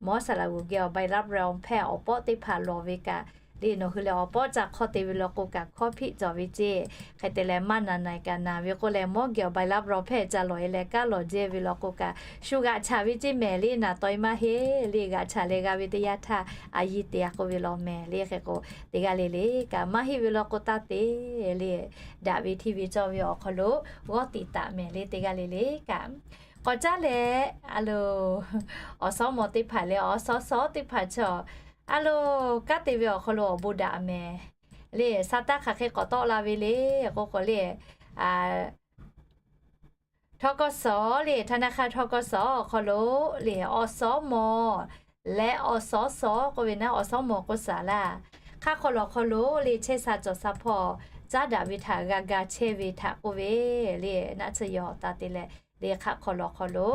mawˇ saˍ laꞈ g'uˬ geh awˬ ใบรับรองแพทย์ awˬ pawˆ teˇ hpaˍ lawˬ ve kaꞈ le nawˬ hui lehˬ awˬ pawˆ ca hk'awˇ te ve law k'o kaꞈ hkawˇ hpiˆ cawˬ ve ceˇ. Hk'e te leh maˇ naˬ naˬ kaꞈ naˬ ve k'oˆ leh mawˇ geh awˬ ใบรับรองแพทย์ ca lawˬ e leh kanˉ lawˬ jehˇ ve law k'o kaꞈ shu g'aꞈ chaꞈ ve ceˇ mehˍ le. Naˬ taw e maˇ heˆ le g'aꞈ chaꞈ leh g'a ve teˇ yanˇ htaˇ a yiˇ te a k'oˆ ve law mehˍ le. Hk'e k'o teˇ g'aˇ le le kaꞈ maˇ heˆ ve law k'o taˇ te le daꞈ ve hteˇ ve cawˇ ve awˬ hk'aw lo g'awˇ tiꞈ taˍ mehˍ le teˇ g'aˇ le le kaꞈ k'awꞈ caˉ leh, a lo, awˬ suhˉ mawˬ teˇ hpaˍ leh awˬ suhˉ suhˉ teˇ hpaˍ chi, a lo, kanˉ te ve awˬ hk'aw lo awˬ bon daꞈ mehˍ le. Saˍtanˍ hk'aˬ hk'e k'awꞈ tawˆ la ve le k'oˆ k'o le, ธ.ก.ส. le, ธนาคาร ธ.ก.ส. awˬ hk'aw lo le, awˬ suhˉ mawˬ leh awˬ suhˉ suhˉ k'oˆ ve naˉ, awˬ suhˉ mawˬ k'o saˍ laˇ. Hk'aˆ hk'aw lo awˬ hk'aw lo le, chehˇ sha cawˬ sha hpawˇ caˉ daꞈ ve htaꞈ g'a ga chehˇ ve htaꞈ k'oˆ ve le, naˆ tsuhˇ yaw taˍ te leh le, hk'aˆ hk'aw lo awˬ hk'aw lo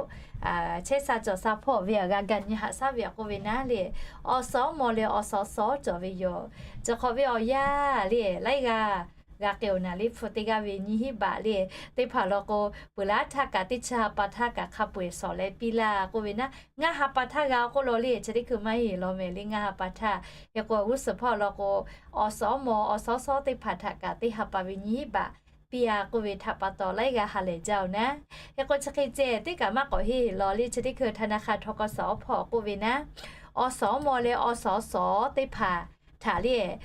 chehˇ sha cawˬ sha hpawˇ ve aꞈ g'a ga nyi haꞈ shaˉ ve aꞈ k'oˆ ve naˉ le, awˬ suhˉ mawˬ leh awˬ suhˉ suhˉ cawˬ ve yoˬ. Chi hk'awꞈ ve awˬ yanˇ le, laiˉ g'aˇ g'a k'ai-oˬ naˍ le, hpu teˇ g'aˇ ve nyiˇ hinˉ baꞈ le teˇ hpaˍ law k'o, peuˬ laˇ htaˇ kaꞈ teˇ chi ha pa htaˇ kaꞈ hk'a peu-eˬ shawˍ leh piˇ laˇ k'oˆ ve naˉ, ngaˇ ha pa htaˇ g'a k'oˆ law le, chi teˇ hkui maˇ heˆ law mehˍ le, ngaˇ ha pa htaˇ. Hk'e k'o g'uˇ suhˍ hpawˇ law k'o, awˬ suhˉ mawˬ awˬ suhˉ suhˉ teˇ hpaˍ htaꞈ kaꞈ teˇ ha pa ve nyiˇ hinˉ baꞈ piˇ-a k'oˆ ve htaꞈ pa taw laiˉ g'aˇ ha lehˬ jaˇ-oˬ naˉ. Hk'e k'o chi hk'e ceh teˇ kaꞈ maˇ k'awꞈ heˆ law le, chi teˇ hkui ธนาคาร ธ.ก.ส. hpawˇ k'oˆ ve naˉ, awˬ suhˉ mawˬ leh awˬ suhˉ suhˉ teˇ hpaˍ htaꞈ le,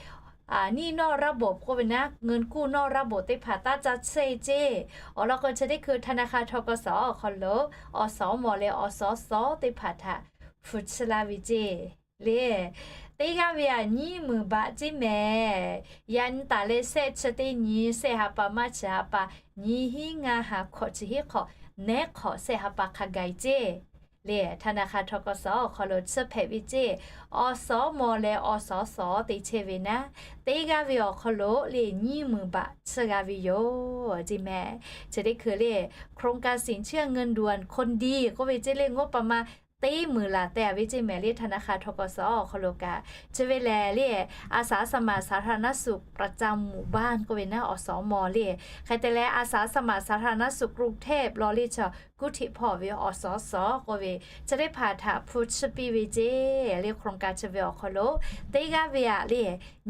หนี้นอกระบบ k'oˆ ve naˉ, เงินกู้นอกระบบ teˇ hpaˍ taˇ ca tsuhˇ-e ceˇ. Awˬ lawn k'o chi teˇ hkui ธนาคาร ธ.ก.ส. awˬ hk'aw lo awˬ suhˉ mawˬ leh awˬ suhˉ suhˉ teˇ hpaˍ htaꞈ hpu tsuhˇ laˇ ve ceˇ le. Teˇ g'aˇ ve aꞈ nyiˇ meunˍ baꞈ ceˇ mehˍ. Yaꞈ nyi taˍ leh shehˆ chi teˇ nyi, shehˆ ha pa maˇ chi ha pa, nyiˇ hinˉ ngaˇ ha hkawꞈ chi hinˉ hk'awꞈ, nehˉ hk'awꞈ shehˆ ha pa hk'a gaˬ-e ceˇ le, ธนาคาร ธ.ก.ส. awˬ hk'aw lo tsuhˇ hpehꞈ ve ceˇ. Awˬ suhˉ mawˬ leh awˬ suhˉ suhˉ te chehˇ ve naˉ, teˇ g'aˇ ve awˬ hk'aw lo le nyiˇ meunˍ baꞈ tsuhˇ g'a ve yoˬ ceˇ mehˍ. Chi teˇ hkui le โครงการสินเชื่อเงินด่วนคนดี k'oˆ ve ceˇ le, งบประมาณ teˇ meunˍ laˬ teh-a ve ceˇ mehˍ le, ธนาคาร ธ.ก.ส. awˬ hk'aw lo kaꞈ. Chi ve lehˬ le, อาสาสมัครสาธารณสุขประจำหมู่บ้าน k'oˆ ve naˉ, awˬ suhˉ mawˬ le. Hk'e te leh อาสาสมัครสาธารณสุขกรุงเทพ law le, chaw kuˇ htiꞈ hpawˇ ve awˬ suhˉ suhˉ k'oˆ ve, chi teˇ hpaˍ htaꞈ hpu tsuhˇ piˇ ve ceˇ le. โครงการ chi ve awˬ hk'aw lo teˇ g'aˇ ve aꞈ le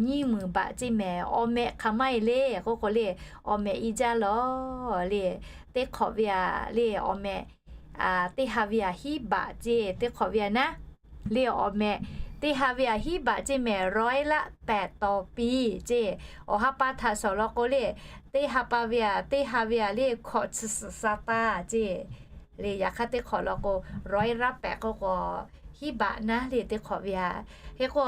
nyiˇ meunˍ baꞈ ceˇ mehˍ. Awˬ mehꞈ hk'aˬ maˇ heˆ le k'oˆ k'o le, awˬ mehꞈ i jaˇ law le. Teˇ hk'awꞈ ve aꞈ le awˬ mehꞈ teˇ ha ve aꞈ hiˉ baꞈ ceˇ, teˇ hk'awꞈ ve aꞈ naˉ le awˬ mehꞈ teˇ ha ve aꞈ hiˉ baꞈ ceˇ mehˍ, ร้อยละแปดต่อปี ceˇ. Awˬ ha pa htaꞈ shawˍ law k'o le, teˇ ha pa ve aꞈ teˇ ha ve aꞈ le hkawꞈ chi suhˍ sha taˇ ceˇ le. Yaꞈ hk'aˇ teˇ hk'awꞈ law k'o, ร้อยละแปด k'oˆ k'o hiˉ baꞈ naˉ le teˇ hk'awꞈ ve aꞈ. Hk'e k'o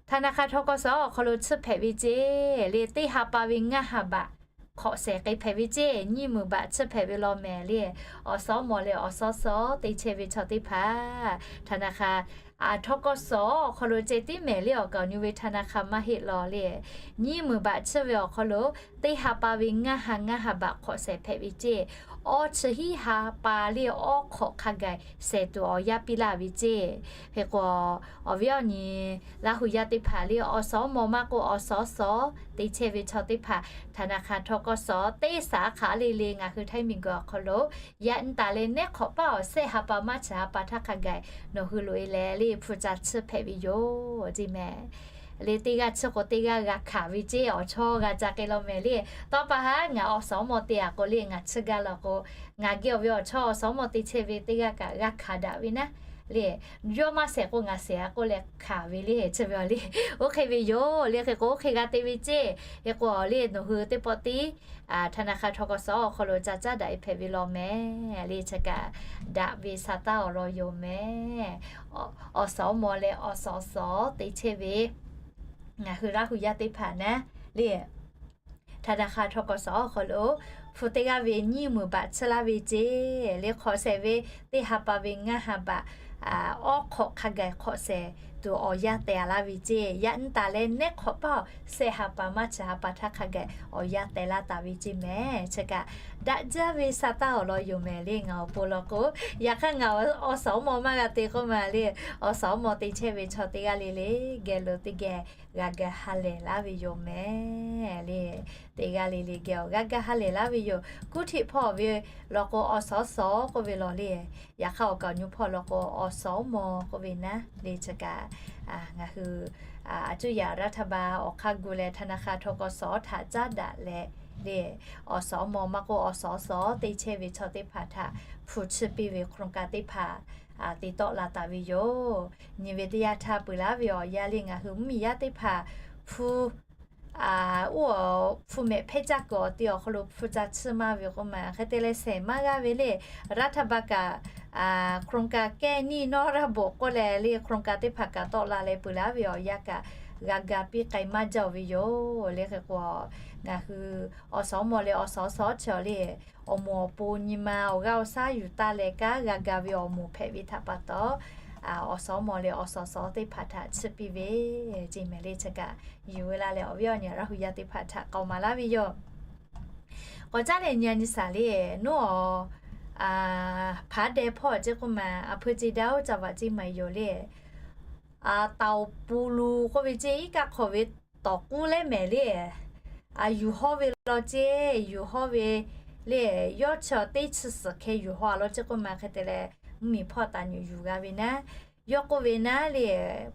ธนาคาร ธ.ก.ส. awˬ hk'aw lo tsuhˇ hpehꞈ ve ceˇ le, teˇ ha pa ve ngaˇ ha baꞈ hk'awꞈ shehˍ k'ai hpehꞈ ve ceˇ, nyiˇ meunˍ baꞈ tsuhˇ hpehꞈ ve law mehˍ le. Awˬ suhˉ mawˬ leh awˬ suhˉ suhˉ te chehˇ ve chaw teˇ hpaˍ ธนาคาร ธ.ก.ส. awˬ hk'aw lo ceh tiˉ mehˍ le, awˬ kaˍ awˬ nyi ve ธนาคาร maˇ heˆ law le. Nyiˇ meunˍ baꞈ tsuhˇ ve awˬ hk'aw lo teˇ ha pa ve ngaˇ ha ngaˇ ha baꞈ hk'awꞈ shehˍ hpehꞈ ve ceˇ. Awˇ chi hiˉ ha pa le awˇ hk'awꞈ hk'a gaˬ shehˍ tuˬ awˬ yanˇ piˇ laˇ ve ceˇ. Hk'e k'o, awˬ viˉ awˬ nyi Laˇ hu yaˇ teˇ hpaˍ le, awˬ suhˉ mawˬ maˇ k'oˆ awˬ suhˉ suhˉ te chehˇ ve chaw teˇ hpaˍ ธนาคาร ธ.ก.ส. teˇ saˍ hk'aˬ le le ngaˬ hui Htaiˇ miˬguiˬ awˬ hk'aw lo yaꞈ nyi taˍ leh nehˉ hk'awꞈ paˇ awˬ shehˆ ha pa maˇ chi ha pa htaˇ hk'a gaˬ nawˬ hui loꞈ-e leh le hpu ca tsuhˇ hpehꞈ ve yoˬ ceˇ mehˍ. Le teˇ g'aˇ tsuhˇ k'o teˇ g'aˇ g'a hkanˍ ve ceˇ, awˬ chawˇ g'a ca k'ai law mehˍ le. Tawˇ pa haˉ ngaˬ awˬ suhˉ mawˬ te-a k'o le, ngaˬ tsuhˇ gaˇ law k'o, ngaˬ geh awˬ ve awˬ chawˇ awˬ suhˉ mawˬ te chehˇ ve teˇ g'aˇ kaꞈ g'a hkanˍ daꞈ ve naˉ le. Yawˇ maˇ shehˍ k'o ngaˬ shehˍ-a k'oˆ leh hkanˍ ve le, chi ve awˬ le. Oˇ hk'e ve yoˬ le. Hk'e k'o oˇ hk'e g'a te ve ceˇ. Hk'e k'o le nawˬ hui teˇ pawˆ tiˉ ธนาคาร ธ.ก.ส. awˬ hk'aw lo ca caˉ daꞈ-e hpehꞈ ve law mehˍ le. Chi kaꞈ daꞈ ve sa taˇ awˬ lawn yoˬ mehˍ. Awˬ suhˉ mawˬ leh awˬ suhˉ suhˉ te chehˇ ve ngaˬ hui Laˇ hu yaˇ teˇ hpaˍ naˉ le ธนาคาร ธ.ก.ส. awˬ hk'aw lo hpu teˇ g'aˇ ve nyiˇ meunˍ baꞈ tsuhˇ laˇ ve ceˇ le. Hk'awꞈ shehˍ ve teˇ ha pa ve ngaˇ ha baꞈ awˇ hk'awꞈ hk'a gaˬ hk'awꞈ shehˍ tuˬ awˬ yanˇ teh-a laˇ ve ceˇ. Yaꞈ nyi taˍ leh nehˉ hk'awꞈ paˇ awˬ shehˆ ha pa maˇ chi ha pa htaˇ hk'a gaˬ awˬ yanˇ teh laˇ taˍ ve ceˇ mehˍ. Chi kaꞈ daꞈ jaˇ ve sa taˇ awˬ lawn yoˬ mehˍ le. Ngaˬ awˬ pon law k'o, yaꞈ hk'aˇ ngaˬ awˬ suhˉ mawˬ maˇ g'a te k'oˆ ma le. Awˬ suhˉ mawˬ te chehˇ ve chaw teˇ g'aˇ le le geh lo teˇ geh g'a ga ha lehˬ laˇ ve yoˬ mehˍ le. Teˇ g'aˇ le le geh awˬ g'a ga ha lehˬ laˇ ve yoˬ. Kuˇ htiꞈ hpawˇ ve law k'o awˬ suhˉ suhˉ k'oˆ ve law le. Yaꞈ hk'aˇ awˬ kaˍ awˬ nyi hpawˇ law k'o awˬ suhˉ mawˬ k'oˆ ve naˉ le. Chi kaꞈ ngaˬ hui a cuˇ yaꞈ รัฐบาล awˬ hk'aˇ gu leh ธนาคาร ธ.ก.ส. htaꞈ caˉ daꞈ leh le, awˬ suhˉ mawˬ maˇ k'oˆ awˬ suhˉ suhˉ te chehˇ ve chaw teˇ hpaˍ htaꞈ hpu tsuhˇ piˇ ve โครงการ teˇ hpaˍ te tawˆ la taˍ ve yoˬ. Nyi ve teˇ yanˇ htaˇ peuˬ laˇ ve awˬ yanˇ le ngaˬ hui mvuhˇmiˬ yaˇ teˇ hpaˍ hpu oˇ awˬ hpu mehˍ hpehˇ caˇ kuiˬ awˬ te awˬ hk'aw lo hpu ca chiˇ maˇ ve k'oˆ ma. Hk'e te leh shehˍ maˇ g'aˇ ve le, รัฐบาล kaꞈ โครงการแก้หนี้นอกระบบ k'oˆ leh le โครงการ teˇ hpaˍ kaꞈ tawˆ la leh peuˬ laˇ ve awˬ yanˇ kaꞈ g'a ga piˇ k'ai maˇ jaˇ ve yoˬ le. Hk'e k'o, ngaˬ hui awˬ suhˍ mawˬ leh awˬ suhˍ suhˍ chi le awˬ moˍ awˬ pon nyi ma awˬ g'aˇ awˬ shaˉ yuˬ taˇ leh kanˉ g'a ga ve awˬ moˍ hpehꞈ ve htaꞈ pa taw, awˬ suhˍ mawˬ leh awˬ suhˍ suhˍ teˇ hpaˍ htaꞈ chiˇ piˇ ve, ceˇ mehˍ le chi kaꞈ yuˬ ve laˇ leh awˬ viˉ awˬ nyi Laˇ hu yaˇ teˇ hpaˍ htaꞈ k'aoˍ maˍ laˇ ve yoˬ. K'awꞈ caˉ leh nyi a nyi shaˍ le, nawˬ a hpaˍ deh hpawˇ ceˇ k'oˆ ma, a hpu ceˇ daˇ oˇ ca vaꞈ ceˇ maˍ yoˬ le. Taoˍ pu lu k'oˆ ve ceˇ iˉ kaˆ hk'awꞈ ve tawˍ k'uˉ leh mehˍ le, yuˬ hawˇ ve law ceˇ, yuˬ hawˇ ve le, yawˇ chi teˇ chi suhˍ hkeh yuˬ hawˇ a law ceˇ k'oˆ ma. Hk'e te leh mvuhˇmiˬ hpawˇ taˍ nyi yuˬ g'a ve naˉ, yawˇ k'oˆ ve naˉ le,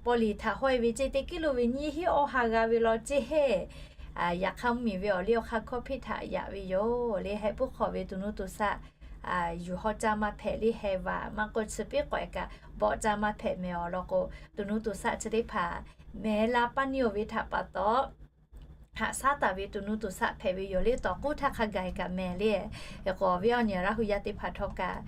paw liˍ htaꞈ hawˇ e ve ceˇ teˇ kiˉ lo ve nyiˇ hinˉ awˇ ha g'a ve law ceˇ heˆ. Yaꞈ hk'aˇ mvuhˇmiˬ ve awˬ liˇ awˬ hk'aˇ hkawˇ hpiˇ htaꞈ yaꞈ ve yoˬ le. Heh puiˉ hk'awꞈ ve tuˍ nuˇ tuˍ saˆ yuˬ hawˇ caˇ maˇ hpehꞈ le, heh vaꞈ maˇ k'oˆ chi piˉ k'awꞈ e kaꞈ bawˆ caˇ maˇ hpehꞈ mehˍ awˬ lawn k'o, tuˍ nuˇ tuˍ saˆ chi teˇ hpaˍ mehˍ la paˇ neˇ oˬ ve htaꞈ pa taw, haꞈ shaˉ taˍ ve tuˍ nuˇ tuˍ saˆ hpehꞈ ve yoˬ le. Tawˍ k'uˉ htaˇ hk'a gaˬ e kaꞈ mehˍ le. Hk'e k'o awˬ viˉ awˬ nyi Laˇ hu yaˇ teˇ hpaˍ htawˇ kaꞈ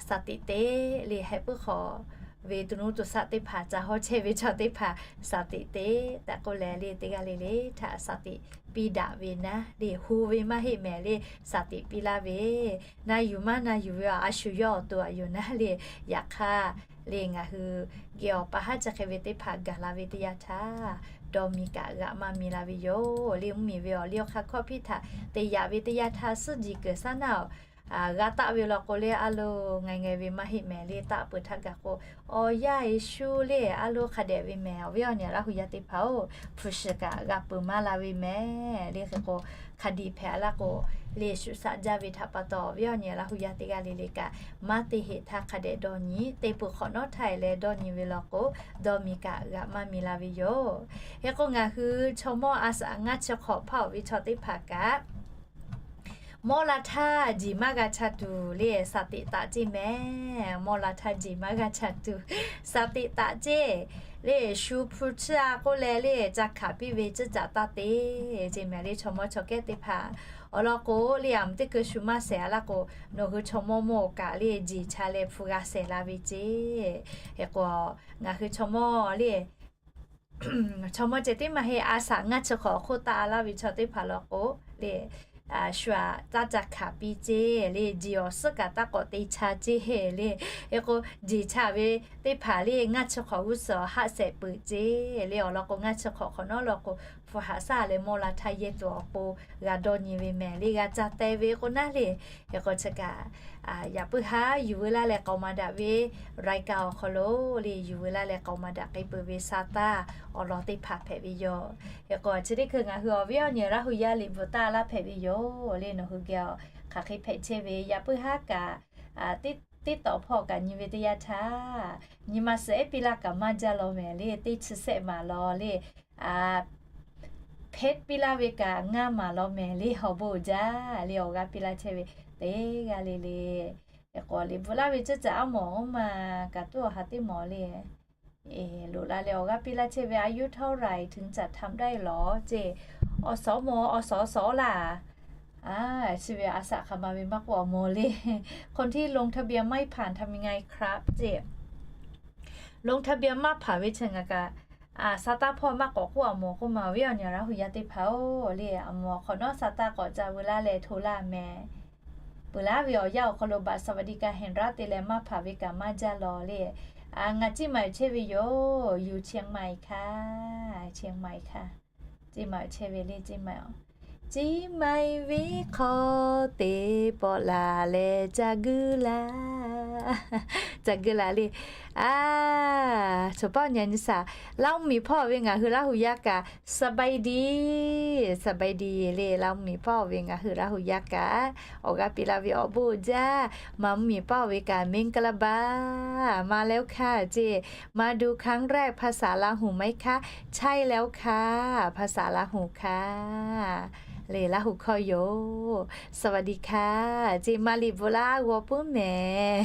สติ teˇ le, heh puiˉ hk'awꞈ ve tuˍ nuˇ tuˍ saˆ teˇ hpaˍ ca hawˇ chehˇ ve chaw teˇ hpaˍ สติ teˇ tehꞈ k'oˆ leh le, teˇ g'aˇ le le htaꞈ สติ piˇ daꞈ ve naˉ le, hu ve maˇ heˆ mehˍ le, สติ piˇ laˇ ve. Na yuˬ maˇ na yuˬ ve a shu yawˇ awˬ to a yoˬ naˉ le. Yaꞈ hk'aˇ le ngaˬ hui geh awˬ pa haˉ chi hk'e ve teˇ hpaˍ gaˬ la ve teˇ yanˇ htaˇ, dawˇ miˬ kaꞈ g'aꞈ maˇ miˬ la ve yoˬ le. Mvuhˇmiˬ ve awˬ liˇ awˬ hk'aˇ hkawˇ hpiˇ htaꞈ te yaꞈ ve teˇ yanˇ htaˇ suhˉ jiˬ keunˍ saˉ naˇ oˬ, g'a taˆ ve law k'o le, a lo ngaˬ ngeh ve maˇ heˆ mehˍ le. Taˆ peuˬ htaˇ gaˬ k'o, awˬ yanˇ Yeˍsuˆ le a lo hk'a dehꞈ ve mehˍ. Awˬ viˉ awˬ nyi Laˇ hu yaˇ teˇ hpaˍ oˬ, hpu shiˍ kaꞈ g'a peuˬ maˇ la ve mehˍ le. Hk'e k'o, hk'a diˬ hpehꞈ a laˇ k'o, le shu shaꞈ jaˇ ve htaꞈ pa taw awˬ viˉ awˬ nyi Laˇ hu yaˇ teˇ g'aˇ le le kaꞈ maˇ te heˆ htaˇ hk'a dehꞈ dawˇ nyi, te peuˬ hk'awꞈ nawˉ htaˇ e leh dawˇ nyi ve law k'o, dawˇ miˬ kaꞈ g'aꞈ maˇ miˬ la ve yoˬ. Hk'e k'o ngaˬ hui chaw mawˇ a shaꞈ ngaˇ chi hk'awꞈ hpaˇ awˬ ve chaw teˇ hpaˍ kaꞈ mawˇ la htaˇ jeˬ maˇ g'a cha tuˬ le สติ taꞈ ceˇ mehˍ. Mawˇ la htaˇ jeˬ maˇ g'a cha tuˬ สติ taꞈ ceˇ le. Shu hpu chiˇ a k'oˆ leh le ca hkanˍ piˇ ve ciˇ caꞈ taˇ te ceˇ mehˍ le. Chaw mawˇ chaw kehˉ teˇ hpaˍ awˬ lawn k'o le, a mvuhˇ teˇ keu shu maˇ shehˍ a laˇ k'o, nawˬ hui chaw mawˇ mawˇ kaꞈ le jeˬ cha leh hpu g'a shehˍ la ve ceˇ. Hk'e k'o ngaˬ hui chaw mawˇ le chaw mawˇ ceh tiˉ maˇ heˆ, a shaꞈ ngaˇ chi hk'awꞈ hk'oˆ taˆ a laˇ ve chaw teˇ hpaˍ law k'o le, shu aꞈ taˇ ca hkanˍ piˇ ceˇ le. Jeˬ awˬ suhˉ kaꞈ taˇ k'awꞈ te cha ceˇ le. Hk'e k'o jeˬ cha ve teˇ hpaˍ le ngaˇ chi hk'awꞈ g'uˇ suhˍ awˬ haˆ shehˍ peuˬ ceˇ le. Awˬ lawn k'o ngaˇ chi hk'awꞈ hk'awꞈ nawˉ law k'o hpu haꞈ shaˉ leh mawˇ la htaˇ yehˇ tuˬ awˬ pon g'a dawˇ nyi ve mehˍ le, g'a ca teh ve k'o naˉ le. Hk'e k'o chi kaꞈ yaꞈ puiˉ haˉ yuˬ veu laˇ leh k'aoˍ maˍ daꞈ ve รายการ awˬ hk'aw lo le yuˬ veu laˇ leh k'aoˍ maˍ daꞈ k'ai peuˬ ve sa taˇ awˬ lawn teˇ hpaˍ hpehꞈ ve yoˬ. Hk'e k'o chi teˇ hkui ngaˬ hui awˬ viˉ awˬ nyi Laˇ hu yaˇ liꞈ bvuhꞈ taˇ laˇ hpehꞈ ve yoˬ le. Nawˬ hui geh hk'aˬ hk'e hpehꞈ chehˇ ve yaꞈ puiˉ haˉ kaꞈ, teˇ tawˍ hpawˇ kaꞈ nyi ve teˇ yanˇ htaˇ, nyi ma suhˍ ehˉ piˇ laˇ kaꞈ maˇ jaˇ law mehˍ le. Teˇ chi sehˆ maˍ law le, hpeˆ piˇ laˇ ve kaꞈ ngaˇ maˍ law mehˍ le. Awˬ bon uiˍ jaˇ le awˬ g'aˇ piˇ laˇ chehˇ ve teˇ g'aˇ le le. Hk'e k'o liꞈ bvuhꞈ laˇ ve ceuˬ caꞈ aˉ mawˬ oˇ ma kaꞈ tuˉ awˬ ha teˇ mawˬ le. Loꞈ la leh awˬ g'aˇ piˇ laˇ chehˇ ve อายุเท่าไหร่ถึงจะทำได้เหรอ ceˇ. Awˬ suhˍ mawˬ awˬ suhˍ suhˍ laˇ. Chi ve a shaꞈ hk'aˬ ma ve maˇ k'oˆ awˬ mawˬ le. คนที่ลงทะเบียนไม่ผ่านทำยังไงครับ ceˇ. ลงทะเบียน maˇ hpanˍ ve chi ngaˬ kaꞈ sa taˇ hpawˇ maˇ k'awꞈ k'oˆ awˬ mawˬ k'oˆ ma awˬ viˉ awˬ nyi Laˇ hu yaˇ teˇ hpaˍ oˬ le, awˬ mawˬ hk'awꞈ nawˉ sa taˇ k'awꞈ ca veu laˇ leh hto laˇ mehˍ. Peuˬ laˇ ve awˬ yanˇ awˬ hk'aw lo บัตรสวัสดิการแห่งรัฐ te leh maˇ hpanˍ ve kaꞈ maˇ jaˇ law le. Ngaˬ ceˇ maˬ chehˇ ve yoˬ. Yuˬ เชียงใหม่ค่ะ เชียงใหม่ค่ะ ceˇ maˬ chehˇ ve le ceˇ maˬ. Ceˇ maˬ venˇ hk'aw te pawˆ la leh ca guˇ la, ca guˇ la le. A, chaw paˆ nyi nyi shaˍ, Laˇ mvuhˇmiˬ hpawˇ ve ngaˬ hui Laˇ hu yaˇ kaꞈ สบายดี, สบายดี le. Laˇ mvuhˇmiˬ hpawˇ ve ngaˬ hui Laˇ hu yaˇ kaꞈ awˬ g'aˇ piˇ laˇ ve awˬ bon jaˇ. Maˍ mvuhˇmiˬ hpawˇ ve kaꞈ မင်္ဂလာပါ maˇ leh oˇ hkaˇ ceˇ. มาดูครั้งแรก ภาษาลาหูไหมคะ ใช่แล้วค่ะ ภาษาลาหูค่ะ le Laˇ hu hkawˇ yoˬ. สวัสดีค่ะ ceˇ. Maˇ liꞈ bvuhꞈ laˇ g'aw puiˉ mehˍ.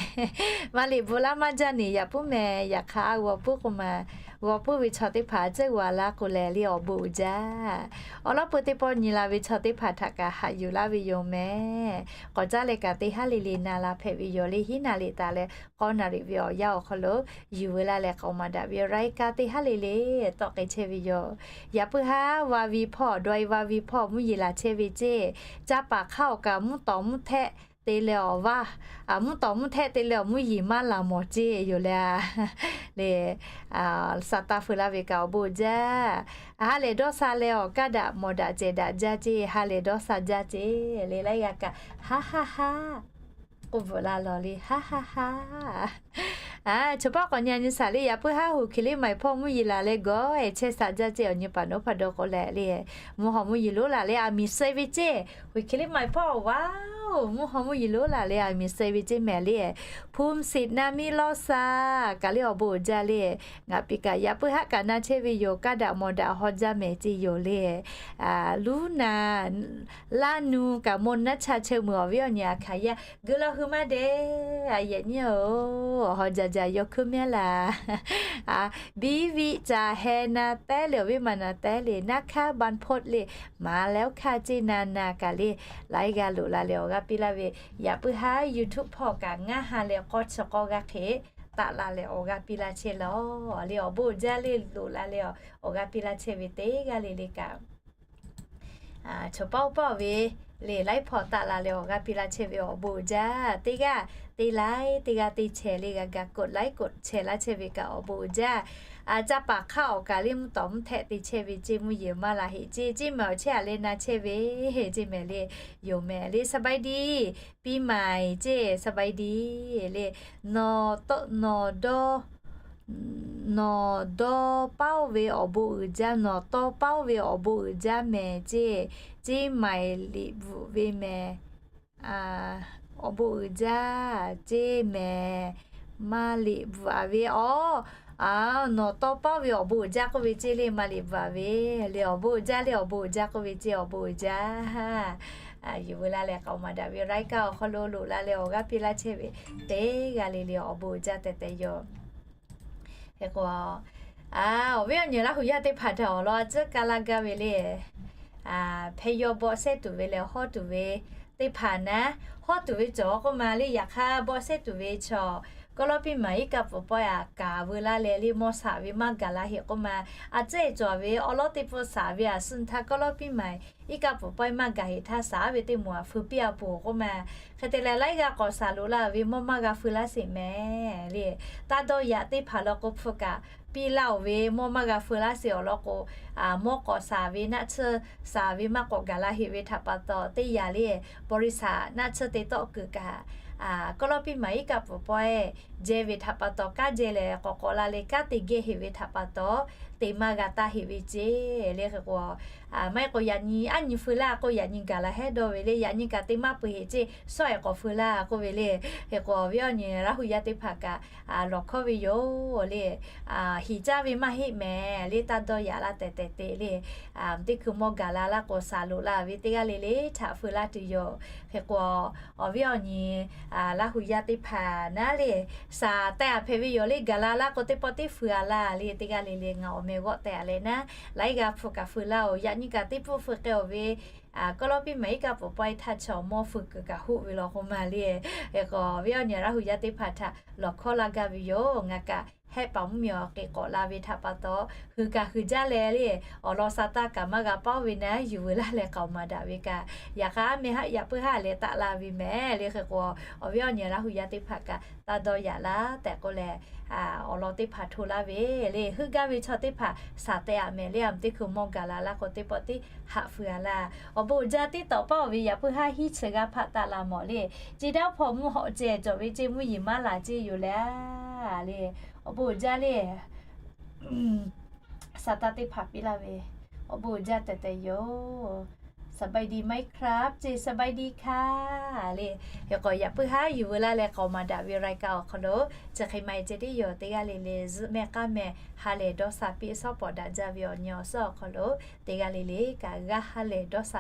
Maˇ liꞈ bvuhꞈ laˇ maˇ jaˇ neˬ yaꞈ puiˉ mehˍ. Yaꞈ hk'aˇ a g'aw puiˉ k'o maˬ g'aw puiˉ ve chaw teˇ hpaˍ ceuˇ g'a laˇ k'o lehˬ le awˬ bon uiˍ jaˇ. Awˬ lawn peu teˇ pawˆ nyi la ve chaw teˇ hpaˍ htaꞈ kaꞈ haꞈ yuˬ laˇ ve yoˬ mehˍ. K'awꞈ caˉ leh kaꞈ teˇ haˉ le le na la hpehꞈ ve yoˬ le. Hiˉ naˍ riˍ taˍ leh k'awˇ naˍ riˍ ve awˬ yanˇ awˬ hk'aw lo yuˬ veu laˇ leh k'awꞈ maˍ daꞈ ve awˬ laiˉ kaˆ teˇ haˉ le le tawˆ k'ai chehˇ ve yoˬ. Yaꞈ puiˉ haˉ va vi hpawˇ dawˇ e va vi hpawˇ mvuhˇ yeˬ laˬ chehˇ ve ceˇ. Caˇ paˍ hk'aˇ awˬ kaꞈ mvuhˇ tawˍ mvuhˇ htehˆ te leh awˬ vaˇ, mvuhˇ tawˍ mvuhˇ htehˆ te leh awˬ mvuhˇ yeˬ maˇ laˬ mawˬ ceˇ yoˬ le. Le, saˍ taˇ feu laˇ ve kaꞈ awˬ bon jaˇ. Ha lehˬ dawˇ sha leh awˬ kaˇ daꞈ mawˬ daꞈ cehˬ daꞈ jaˇ ceˇ. Ha lehˬ dawˇ sha jaˇ ceˇ le. Laiˉ g'a kaꞈ ha ha ha k'oˆ bvuhꞈ la lawˬ le. Ha ha ha. Chaw paˆ k'awꞈ nyi nyi shaˍ le. Yaꞈ puiˉ haˉ huˍ hkiˬ liˇ maiˍ hpawˇ mvuhˇ yeˬ laˬ leh gawˬ ehˍ chehˇ shaˍ jaˇ ceˇ. Awˬ nyi paˍ nawˉ hpaˍ dawˇ k'o leh le, mvuhˇ haw mvuhˇ yeˬ lonˉ laˬ leh aˬ miˍ suh ve ceˇ. Huˍ hkiˬ liˇ maiˍ hpawˇ wa, mvuhˇ haw mvuhˇ yeˬ lonˉ laˬ leh aˬ miˍ suh ve ceˇ mehˍ le. Hpu siˍ na miˇ lawˇ sha kaꞈ le awˬ bon uiˍ jaˇ le. Ngaˬ piˍ kaꞈ yaꞈ puiˉ haˉ kaꞈ na chehˇ ve yoˬ. Kaˇ daꞈ mawˬ daꞈ haw jaˇ mehˍ ceˇ yoˬ le. Luˉ naˍ laˇ nu kaꞈ mawˇ naˉ cha cheu meuˬ awˬ viˉ awˬ nyi a hkaˍ yaˇ geu law hui maˇ dehꞈ. A yehˬ nyiˇ-oˬ, awˬ haw jaˇ jaˇ yaw hkuiˉ mehˉ laˬ. Biˇ viˆ ca heh na tehˉ le awˬ viˉ maˬ na tehˉ le naˉ hkaˇ ban hpawˇ le maˍ leh oˇ hkaˇ ceˇ na na kaꞈ le laiˉ g'a loꞈ la leh awˬ g'aˇ piˇ laˇ ve. Yaꞈ puiˉ haˉ YouTube hpawˇ kaꞈ ngaˇ ha leh k'awˇ chi k'awˇ g'aˇ hk'e taˆ la leh awˬ g'aˇ piˇ laˇ chehˇ lawˬ le. Awˬ bon uiˍ jaˇ le loꞈ la leh awˬ g'aˇ piˇ laˇ chehˇ ve teˇ g'aˇ le le kaꞈ chaw paˆ oˇ paˆ ve le laiˉ hpawˇ taˆ la leh awˬ g'aˇ piˇ laˇ chehˇ ve awˬ bon uiˍ jaˇ. Teˇ g'aˇ te laiˉ teˇ g'aˇ te chehˇ le g'a ga กดไลค์ กดแชร์ laˇ chehˇ ve kaꞈ awˬ bon uiˍ jaˇ. Caˇ paˍ hk'aˇ awˬ kaꞈ le mvuhˇ tawˍ mvuhˇ htehˆ te chehˇ ve ceˇ. Mvuhˇ yeˬ maˇ la heˆ ceˇ. Ceˇ mehˍ awˬ chehˇ a leh na chehˇ ve ceˇ mehˍ le. Yoˬ mehˍ le สบายดี ปีใหม่ ceˇ สบายดี le. Nawˬ tawˆ nawˬ dawˇ nawˬ dawˇ paoˇ ve awˬ bon uiˍ jaˇ. Nawˬ tawˇ paoˇ ve awˬ bon uiˍ jaˇ mehˍ ceˇ. Ceˇ maiˍ liꞈ bvuhꞈ ve mehˍ. Awˬ bon uiˍ jaˇ ceˇ mehˍ. Maˇ liꞈ bvuhꞈ a ve awˬ, nawˬ tawˇ paoˇ ve awˬ bon uiˍ jaˇ k'oˆ ve ceˇ le. Maˇ liꞈ bvuhꞈ a ve le awˬ bon uiˍ jaˇ le. Awˬ bon uiˍ jaˇ k'oˆ ve ceˇ. Awˬ bon uiˍ jaˇ. Yuˬ veu la leh k'awꞈ maˍ daꞈ ve รายการ awˬ hk'aw lo loꞈ la leh awˬ g'aˇ piˇ laˇ chehˇ ve teˇ g'aˇ le le awˬ bon uiˍ jaˇ tehꞈ tehꞈ yoˬ. Hk'e k'o, awˬ viˉ awˬ nyi Laˇ hu yaˇ teˇ hpaˍ htaꞈ awˬ lawn a tcuhˉ kaˇ laˇ gaˇ ve le. Hpehˇ yawˇ bawˆ sehˉ tuˬ ve leh hawˇ tuˬ ve teˇ hpaˍ naˉ, hawˇ tuˬ ve cawˬ k'oˆ ma le. Yaꞈ hk'aˇ bawˆ sehˉ tuˬ ve chaw ก๊อกล้อ ปีใหม่ iˉ kaˆ pfuhˍ pawehˇ a kaˍ veu laˇ leh le mawˇ shaˍ ve maˇ gaˬ la heˆ k'oˆ ma. A tcuhˉ e cawˬ ve awˬ lawn teˇ pfuhˆ shaˍ ve a suh htaˇ ก๊อกล้อ ปีใหม่ iˉ kaˆ pfuhˍ pawehˇ maˇ gaˬ heˆ htaˇ shaˍ ve teˇ moˍ a feu piˇ a poˬ k'oˆ ma. Hk'e te leh laiˉ g'aˇ k'awꞈ shaˍ loꞈ la ve mawˇ maˇ g'a feu laˇ sheˍ mehˍ le. Taˇ dawˇ yaꞈ teˇ hpaˍ law k'o hpfuhˇ kaꞈ piˇ laˇ oˬ ve mawˇ maˇ g'a feu laˇ sheˍ awˬ lawn k'o, mawˇ k'awꞈ shaˍ ve naˆ tsuhˇ shaˍ ve maˇ k'awꞈ gaˬ la heˆ ve htaꞈ pa taw teˇ yanˇ le, บริษัท naˆ tsuhˇ te tawˆ kuiˬ kaꞈ ก๊อกล้อ ปีใหม่ iˉ kaˆ pfuhˍ pawehˇ jehˇ ve htaꞈ pa taw kanˉ jehˇ leh k'awꞈ k'awꞈ la leh kanˉ te geh heˆ ve htaꞈ pa taw te maˇ g'a taˇ heˆ ve ceˇ le. Hk'e k'o, maˇ heˆ k'o yaꞈ nyi aˉ nyi feu laˇ k'o yaꞈ nyi gaˬ la hehˉ dawˇ ve le. Yaꞈ nyi kaꞈ te maˇ peu heˆ ceˇ, shawˉ ehˍ k'awꞈ feu laˇ k'oˆ ve le. Hk'e k'o awˬ viˉ awˬ nyi Laˇ hu yaˇ teˇ hpaˍ kaꞈ lawˬ hkawˇ ve yoˬ le. Hiˍ caˇ ve maˇ heˆ mehˍ le. Taˇ dawˇ yaꞈ laˇ tehꞈ tehꞈ te le. Teˇ hkui mawˇ gaˬ la laˇ k'o shaˍ loꞈ la ve teˇ g'aˇ le le htaꞈ feu laˇ tuˬ yoˬ. Hk'e k'o, awˬ viˉ awˬ nyi Laˇ hu yaˇ teˇ hpaˍ naˉ le, shaˍ tehꞈ a hpehꞈ ve yoˬ le. Gaˬ la laˇ k'o teˇ pawˆ teˇ feu a laˇ le. Teˇ g'aˇ le le ngaˬ awˬ meh g'awˆ tehꞈ a leh naˉ, laiˉ g'aˇ hpfuhˇ kaꞈ feu laˇ oˬ. Yaꞈ nyi kaꞈ teˇ pfuhˆ feu k'ai oˬ ve ก๊อกล้อ ปีใหม่ iˉ kaˆ pfuhˍ pawehˇ htaˇ chaw mawˇ feu kuiˬ kaꞈ hoˆ ve law k'oˆ ma le. Hk'e k'o awˬ viˉ awˬ nyi Laˇ hu yaˇ teˇ hpaˍ htaꞈ lawˬ hkawˇ laˇ gaˇ ve yoˬ. Ngaˬ kaꞈ hehˆ paˍ mvuhˇ miˬ awˬ k'e k'awꞈ la ve htaꞈ pa taw, hui kaꞈ hui jaˇ leh le, awˬ lawn sha taˇ kaꞈ maˇ g'a paoˇ ve naˉ, yuˬ veu laˇ leh k'aoˍ maˍ daꞈ ve kaꞈ, yaꞈ hk'aˇ meh haˆ yaꞈ puiˉ haˉ leh taˆ la ve mehˍ le. Hk'e k'o, awˬ viˉ awˬ nyi Laˇ hu yaˇ teˇ hpaˍ kaꞈ taˇ dawˇ yaꞈ laˇ tehꞈ k'oˆ leh, awˬ lawn teˇ hpaˍ hto laˇ ve le. Heuˆ gaˇ ve chaw teˇ hpaˍ shaˍ tehꞈ a mehˍ le. Aˬ teˇ hkui mawˇ gaˬ la laˇ k'o teˇ pawˆ teˇ haꞈ feu a laˇ. Awˬ bon uiˍ jaˇ teˇ tawꞈ paˇ oˬ ve yaꞈ puiˉ haˉ hiˉ chi g'aˇ hpaˆ taˆ la mawˬ le. Ceˇ daˇ hpawˇ mvuhˇ hawꞈ ceh cawˬ ve ceˇ mvuhˇ yeˬ maˇ laˬ ceˇ yoˬ le. Le, awˬ bon uiˍ jaˇ le. Shaˍ taˇ teˇ hpaˍ piˇ laˇ ve, awˬ bon uiˍ jaˇ tehꞈ tehꞈ yoˬ. สบายดีไหมครับ ceˇ สบายดีค่ะ le. Hk'e k'o yaꞈ puiˉ haˉ yuˬ veu laˇ leh k'aoˍ maˍ daꞈ ve รายการ awˬ hk'aw lo chi hk'e maˇ heˆ ceh tiˉ yoˬ. Teˇ g'aˇ le le zuhˆ mehˆ k'aˉ mehˍ ha lehˬ dawˇ sha piˇ shawˉ pawˍ daꞈ jaˇ ve awˬ nyi awˬ suhˉ awˬ hk'aw lo teˇ g'aˇ le le kaꞈ g'aˇ ha lehˬ dawˇ sha